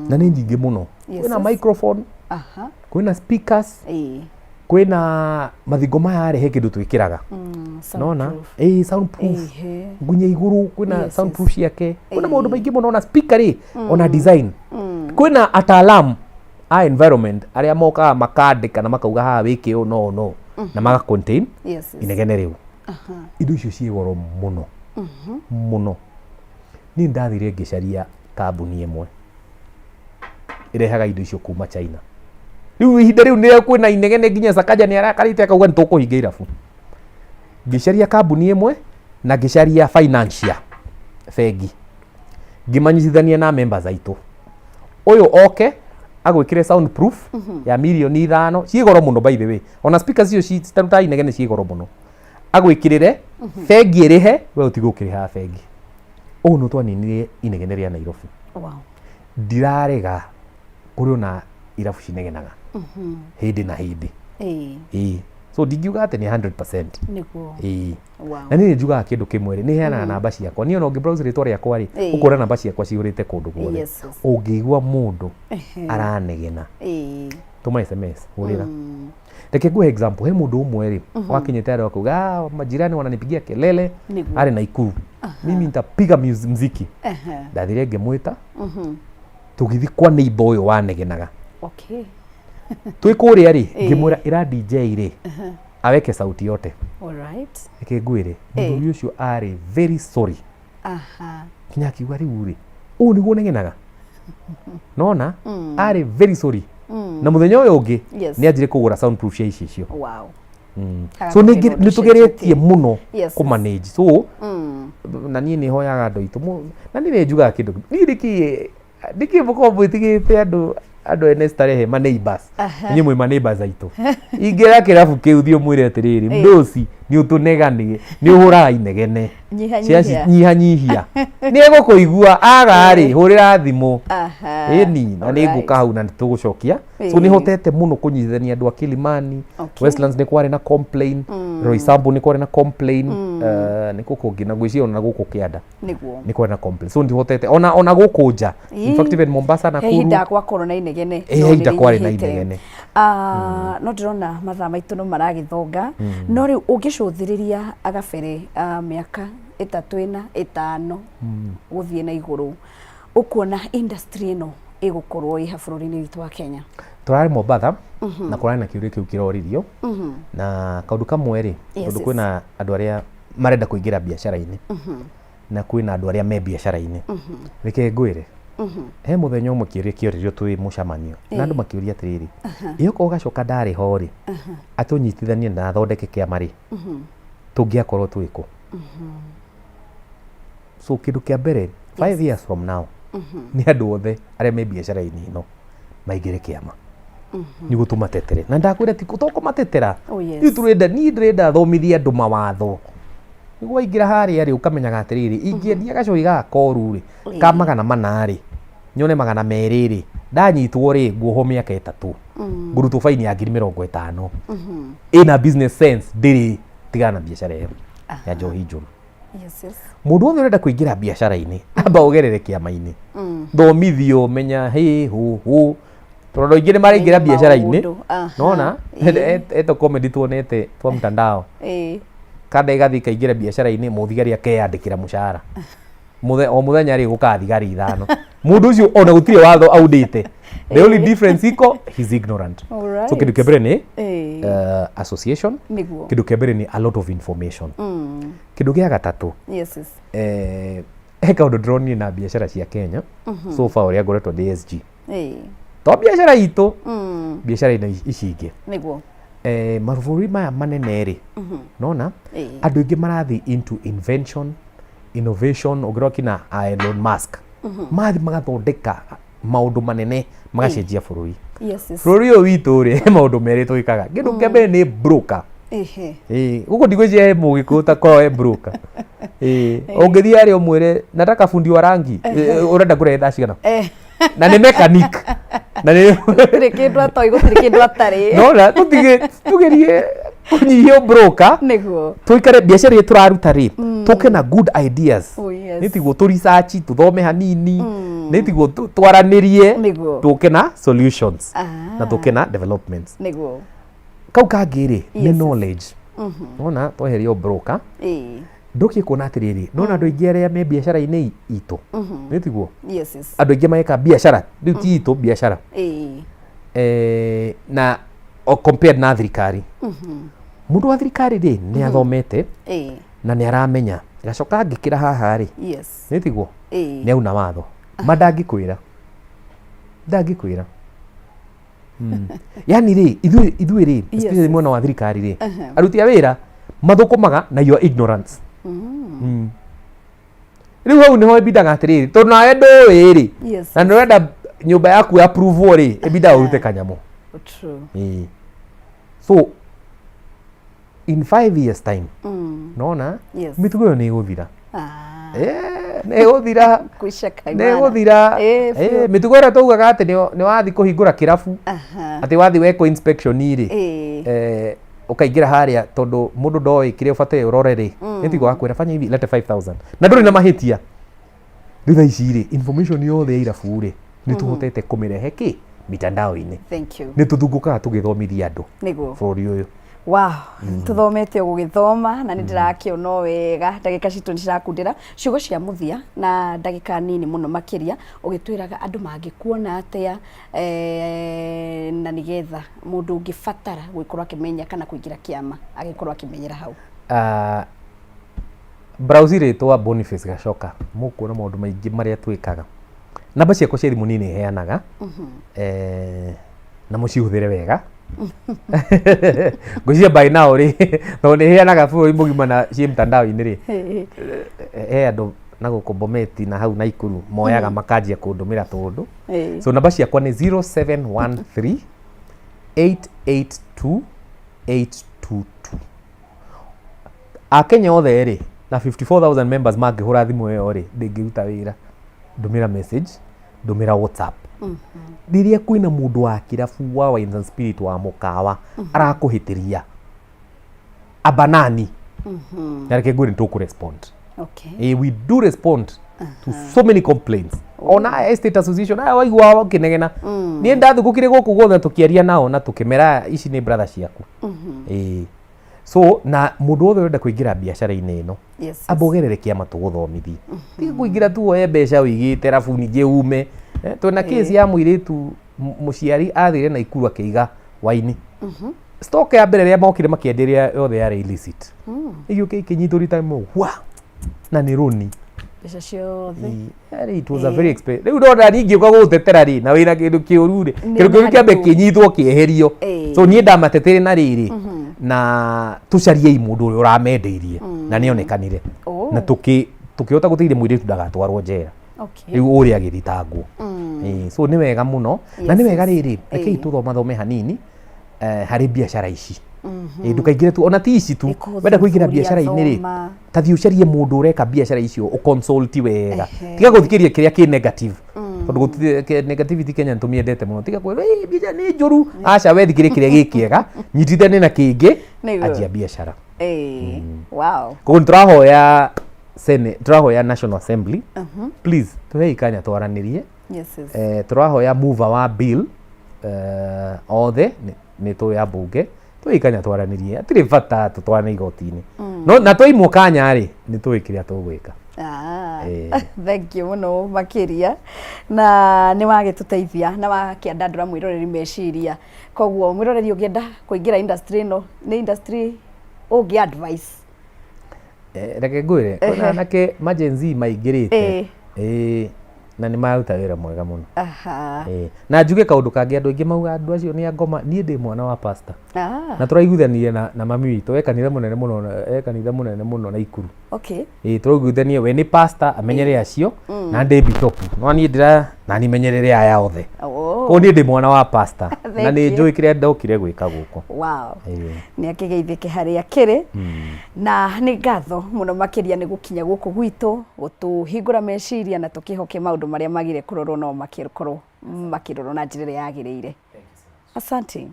na nĩ nyingĩ mũno. Kwĩna microphone, kwĩna speakers, kwĩna mathingo maya rĩ, he kĩndũ twĩkĩraga nona Soundproof. Ĩĩ, soundproof. Nginya igũrũ kwĩna soundproof ciake, kwĩna maũndũ maingĩ mũno, ona speaker rĩ, ona design. Kwĩna ataalamu a environment arĩa mokaga makandĩka na makauga haha wĩke ũũ no no na maga contain inegene rĩu. Indo icio ciĩ goro mũno mũno. Niĩ ndathire ngĩcaria kambuni ĩmwe ĩrehaga indo icio kuma China. Rĩu ihinda rĩu nĩrĩo kwĩna inegene, nginya Sakaja nĩ arakarĩte akauga nĩ tũkũhinga irabu. Ngĩcaria kambuni ĩmwe na ngĩcaria financier, bengi, ngĩmanyitithania na members aitũ, ũyũ oke agwĩkĩre soundproof ya mirioni 5. Ciĩ goro mũno, by the way, ona speakers icio citarutaga inegene ciĩ goro mũno. Agwĩkĩrĩre, bengi ĩrĩhe, we ũtigwo ũkĩrĩhaga bengi. Ũũ nĩ twaninire inegene rĩa Nairobi. Ndirarega kũrĩ ona irabu cinegenaga hĩndĩ na hĩndĩ. Ĩĩ, so ndingiuga atĩ nĩ 100%. Ĩĩ. Na niĩ nĩ njugaga kĩndũ kĩmwe rĩ, nĩ heanaga namba ciakwa. Niĩ ona ũngĩ browse rĩtwa rĩakwa rĩ, ũkona namba ciakwa cihũrĩte kũndũ guothe. Ũngĩigua mũndũ aranegena, tũma SMS, hũrĩra. Reke nguhe example. He mũndũ ũmwe rĩ wakinyĩte andũ akauga, "Ah, majirani wananipigia kelele." Arĩ Naikuru. "Mimi nitapiga mziki." Ndathire ngĩmwĩta, tũgĩthiĩ kwa neighbor ũyũ wanegenaga. Twĩ kũrĩa rĩ, ngĩmwĩra ĩra DJ rĩ aweke sauti yote. Reke ngwĩre, mũthuri ũcio arĩ very sorry, kinya akiuga, "Rĩu rĩ, ũũ nĩguo negenaga?" Nona arĩ very sorry, na mũthenya ũyũ ũngĩ nĩ anjire kũgũra soundproof cia ici icio. So Agakũhe nĩ ũndũ tũgeretie ũcenjetie. Mũno kũmanage. So na niĩ nĩ hoyaga andũ aitũ na niĩ nĩ njugaga kĩndũ kĩmwe. Niĩ nĩkĩ mũkoragwo mwĩtigĩrĩte andũ ene starehe, ma neighbors? Inyuĩ mwĩ ma neighbors aitũ. Ingĩra kĩrabu kĩu, thiĩ ũmwĩre atĩrĩrĩ, mdosi nĩ ũtũneganie, nĩ ũhũraga inegene. Nyihanyihia. Nyihanyihia. Nĩ egũkũigua. Aga rĩ, hũrĩra thimũ. Ĩni na nĩ ngũka hau na nĩ tũgũcokia. So nĩ hotete mũno kũnyitithania andũ a Kilimani. Westlands nĩ kwarĩ na complain, Roysambu nĩ kwarĩ na complain, nĩ kũ kũngĩ, na ngwĩciria ona gũkũ kĩanda nĩ kwarĩ na complain. So ndihotete ona gũkũ nja, in fact even Mombasa na He ihinda Nakuru. gwakorwo na inegene. Ĩ, no he ihinda nĩ kwarĩ na rĩnyihĩte. inegene. Ah, no ndĩrona mathaa maitũ no maragĩthonga, no rĩu ũngĩcũthĩrĩria agabere, mĩaka 3, 4, 5 gũthiĩ na igũrũ, ũkuona industry ĩno ĩgũkorwo ĩha bũrũri-inĩ witũ wa Kenya? Tũrarĩ Mombatha na kũrarĩ na kĩũria kĩu kĩroririo, na kaũndũ kamwe rĩ, tondũ kwĩna andũ arĩa marenda kũingĩra biacara-inĩ na kwĩna andũ arĩa me biacara-inĩ. Reke ngwĩre, he mũthenya ũmwe kĩũria kĩoririo twĩ mũcemanio na andũ makĩũria atĩrĩrĩ, ĩ okorwo Gacoka ndarĩ ho rĩ, atũnyitithanie na athondeke kĩama rĩ, tũngĩakorwo twĩ kũ? So kĩndũ kĩa mbere, 5 years from now, nĩ andũ othe arĩa me biacara-inĩ ĩno maingĩre kĩama nĩguo tũmatetere. Na ndakwĩra ti to kũmatetera. Rĩu tũrenda, niĩ ndĩrenda thomithie andũ mawatho. Nĩguo waingĩra harĩa rĩ, ũkamenyaga atĩrĩrĩ, ingĩendia gacohi gaka koru rĩ, ka 400 rĩ, nyone 200 rĩ, ndanyitwo rĩ, nguohwo mĩaka 3, ngũrutwo baini ya 50,000. Ĩna business sense ndĩrĩ tigana na biacara ĩyo ya njohi njũru. Mũndũ wothe ũrenda kũingĩra biacara-inĩ, amba ũgerere kĩama-inĩ, thomithio, menya hĩ hũ hũ, tondũ andũ aingĩ nĩ maraingĩra Menya biacara-inĩ maũndũ, aha. nona eto comedy tuonete twa mtandao, kanda ĩgathiĩ ĩkaingĩra biacara-inĩ, mũthigari akeyandĩkĩra mũcara o mũthenya rĩ, gũkaga thigari 5. Mũndũ ũcio ona gũtirĩ watho aunĩte, the only difference iko he's ignorant. So kĩndũ kĩa mbere nĩ association. Kĩndũ kĩa mbere nĩ a lot of information. Kĩndũ gĩa gatatũ, he kaũndũ ndĩronire na biacara cia Kenya so far ũrĩa ngoretwo ndĩ SG, to biacara itũ, biacara ici ingĩ, mabũrũri maya manene rĩ, nona andũ aingĩ marathiĩ into invention, innovation. Ũngĩrora kina Elon Musk, mathiĩ magathondeka maũndũ manene magacenjia bũrũri. Bũrũri ũyũ witũ rĩ, he maũndũ merĩ twĩkaga. Kĩndũ kĩa mbere nĩ broker. Gũkũ ndigwĩciria he mũgĩkũyũ takorwo he broker. Ũngĩthiĩ harĩa ũmwĩre nataka fundi wa rangi, ũrenda kũrehe thaa cigana, na nĩ mechanic na nĩ Gũtirĩ kĩndũ atoĩ, gũtirĩ kĩndũ atarĩ. Nona tũtige tugerie kũnyihia broker, tũikare biacara ĩrĩa tũraruta rĩ, tũke na good ideas. Nĩ tiguo tũ research, tũthome hanini, nĩ tiguo twaranĩrie, tũke na solutions na tũke na developments. Kau kangĩ rĩ, nĩ knowledge. Nona tweheria broker, ndũkie kuona atĩrĩrĩ, nona andũ aingĩ arĩa me biacara-inĩ itũ, nĩ tiguo andũ aingĩ mareka biacara rĩu ti itũ biacara, na o compared na thirikari, mũndũ wa thirikari rĩ, nĩ athomete na nĩ aramenya gacoka angĩkĩra haha rĩ, nĩ tiguo nĩ auna watho ma ndangĩkwĩra, ndangĩkwĩra. Yani rĩ, ithuĩ rĩ, especially mwena wa thirikari rĩ, aruti a wĩra mathũkũmaga na your ignorance. Rĩu hau nĩho ĩbindaga atĩrĩrĩ, tondũ nawe ndũĩ rĩ, na nĩ ũrenda nyũmba yaku approve rĩ, ĩbindaga ũrute kanyamũ. So in 5 years time, nona mĩtugo ĩyo nĩ ĩgũthira. Nĩ ĩgũthira. Kuisha nĩ kaimana. ĩgũthira. Biũ. Mĩtugo ĩrĩa taugaga atĩ nĩ wathiĩ kũhingũra kĩrabu, atĩ wathiĩ wekwo inspection rĩ, ũkaingĩra harĩa tondũ mũndũ ndoĩ kĩrĩa ũbataire ũrore rĩ, nĩ tigo wakwĩra fanya hivi, lete 5000 na ndũrĩ na mahĩtia. Rĩu thaa ici rĩ, information yothe ya irabu rĩ, nĩ tũhotete kũmĩrehe kĩ mitandao-inĩ. Thank you. Nĩ tũthungũkaga tũgĩthomithia andũ bũrũri ũyũ. Wow, tuthomete gũgĩthoma na nĩ ndĩrakĩona o wega. Ndagĩka citũ nĩ cirakundĩra, ciugo cia mũthia na ndagĩka nini mũno makĩria, ũgĩtwĩraga andũ mangĩkuona atĩa, na nĩgetha mũndũ ũngĩbatara gũgĩkorwo akĩmenya kana kũingĩra kĩama agĩkorwo akĩmenyera hau. Browse rĩtwa Boniface Gachoka, mũkuona maũndũ maingĩ marĩa twĩkaga. Namba ciakwa cia thimũ niĩ nĩ heanaga, na mũcihũthĩre wega. Ngwĩciria by now rĩ, tondũ nĩ heanaga bũrũri mũgima na ciĩ mtandao-inĩ rĩ, he andũ na gũkũ Bometi na hau Naikuru moyaga makanjia kũndũmĩra tũndũ. So namba ciakwa nĩ 0713 882 822. Akenya othe rĩ, na 54,000 members mangĩhũra thimũ ĩyo rĩ, ndĩngĩruta wĩra. Ndũmĩra message, ndũmĩra WhatsApp. Rĩrĩa kwĩna mũndũ wa kĩrabu wa Wines and Spirit, wa mũkawa, arakũhĩtĩria abanani, na reke ngwĩre nĩ tũkũrespond. We do respond to so many complaints. Ona estate association aya waigua ũkĩnegena, niĩ ndathũkũkire gũkũ guothe tũkĩaria nao na tũkĩmera ici nĩ brother ciaku. So na mũndũ wothe ũrenda kũingĩra biacara-inĩ ĩno, amba ũgerere kĩama tũgũthomithie. Tiga kũingĩra tu woe mbeca ũigĩte rabu ningĩ ume. Twĩna case ya mũirĩtu, mũciari athire Naikuru akĩiga waini stock ya mbere ĩrĩa mokire makĩenderia yothe yarĩ illicit, ĩgĩũka ĩkĩnyitwo rita rĩmwe wa na nĩ rũni. Mbeca ciothe. Yaani it was a very expensive. Rĩu ndona niĩ ngĩũka gũgũtetera rĩ, na wĩna kĩndũ kĩũru rĩ, kĩndũ kĩũru kĩambe kĩnyitwo kĩeherio. So niĩ ndamateteire na rĩrĩ, na tũcariei mũndũ ũrĩa ũramendeirie, na nĩonekanire na tũkĩhota gũteithia mũirĩtu ndagatwarwo njera. Rĩu ũrĩa agĩthitangwo. So nĩ wega mũno na nĩ wega rĩrĩ, rekei tũthomathome hanini, harĩ biacara ici. Ĩ, ndũkaingĩre tu ona ti ici tu. Wenda kũingĩra Ĩkũthuthuria, biacara-inĩ rĩ, thoma. ta thiĩ ũcarie mũndũ ũreka biacara icio, ũconsult wega. Tiga gũthikĩrĩria kĩrĩa kĩ negative, tondũ negativity Kenya nĩtũmĩendete mũno. Tiga kwĩrwo, "Ĩ, biacara nĩ njũru." Aca, we thikĩrĩria kĩrĩa gĩ kĩega, nyitithanie na kĩngĩ. Nĩguo. Anjia biacara. Ĩĩ, wow. Koguo nĩtũrahoya Senate, tũrahoya National Assembly, please tuhei kanya twaranĩrie. Tũrahoya mover wa bill, othe nĩ tũĩ ambunge, tuhei kanya twaranĩrie. Hatirĩ bata tũtwarane igoti-inĩ, no na twaimwo kanya rĩ, nĩ tũĩ kĩrĩa tũgwĩka. Thank you mũno makĩria, na nĩ wagĩtũteithia na wakĩandandũra mwĩroreri meciria. Koguo mwĩroreri ũngĩenda kũingĩra industry ĩno, nĩ industry ũngĩ advice? Reke ngwĩre, kwĩna anake ma Gen Z maingĩrĩte, na nĩ maruta wĩra mwega mũno. Na njuge kaũndũ kangĩ, andũ aingĩ mauga andũ acio nĩ angoma. Niĩ ndĩ mwana wa pastor, na tũraiguithanirie na mami witũ e kanitha mũnene mũno, e kanitha mũnene mũno na Ikuru. Ĩĩ, tũraiguithanie we nĩ pastor amenyere acio, na ndĩ bishop, no niĩ ndĩra na niĩ menyerere aya othe. Koguo niĩ ndĩ mwana wa pastor na Thank nĩ you. njũĩ kĩrĩa ndokire gwĩka gũkũ. Nĩ akĩgeithĩke harĩa akĩrĩ, na nĩ ngatho mũno makĩria nĩ gũkinya gũkũ gwitũ gũtũhingũra meciria na tũkĩhoke maũndũ marĩa magire kũrorwo no makĩkorwo makĩrorwo na njĩra ĩrĩa yagĩrĩire. Asante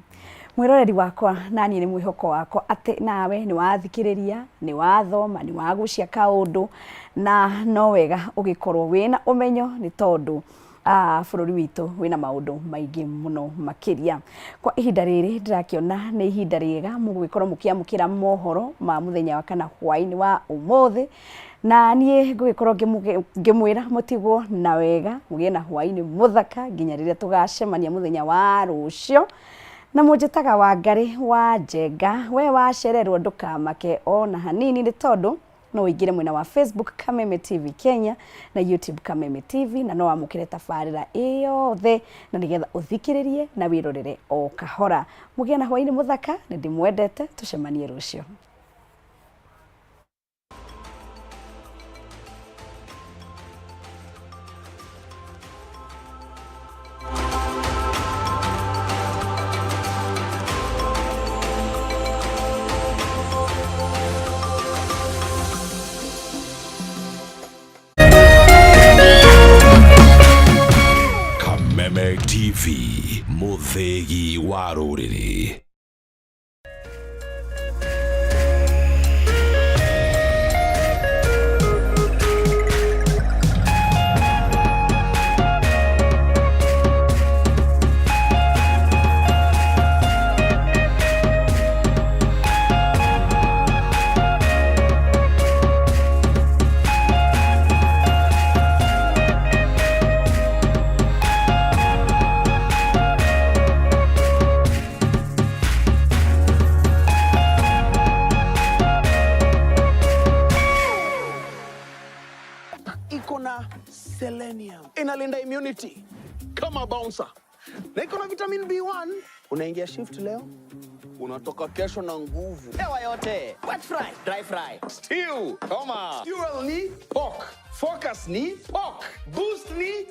mwĩroreri wakwa, na niĩ nĩ mwĩhoko wakwa atĩ nawe nĩ wathikĩrĩria, nĩ wathoma, nĩ wagucia kaũndũ, na no wega ũgĩkorwo wĩna ũmenyo, nĩ tondũ bũrũri witũ wĩna maũndũ maingĩ mũno makĩria. Kwa ihinda rĩrĩ ndĩrakĩona nĩ ihinda rĩega mũgũgĩkorwo mũkĩamũkĩra mohoro ma mũthenya wa kana hwaĩ-inĩ wa ũmũthĩ, na niĩ ngũgĩkorwo ngĩmwĩra mũtigwo na wega, mũgĩe na hwaĩ-inĩ mũthaka nginya rĩrĩa tũgacemania mũthenya wa rũciũ. Na mũnjĩtaga Wangarĩ wa Njenga. We wacererwo ndũkamake ona hanini, nĩ tondũ no ũingĩre mwena wa Facebook Kameme TV Kenya na YouTube Kameme TV, na no wamũkĩre tabarĩra ĩyothe, na nĩgetha ũthikĩrĩrie na wĩrorere o kahora. Mũgĩe na hwaĩ-inĩ mũthaka, nĩ ndĩmwendete, tũcemanie rũciũ. Kameme TV, Muthegi wa rũrĩrĩ. Iko na selenium, inalinda immunity kama bouncer, na iko na vitamin B1. Unaingia shift leo, unatoka kesho na nguvu. Hewa yote. Wet fry, dry fry. Stew, toma. Fuel ni pork, focus ni pork, boost ni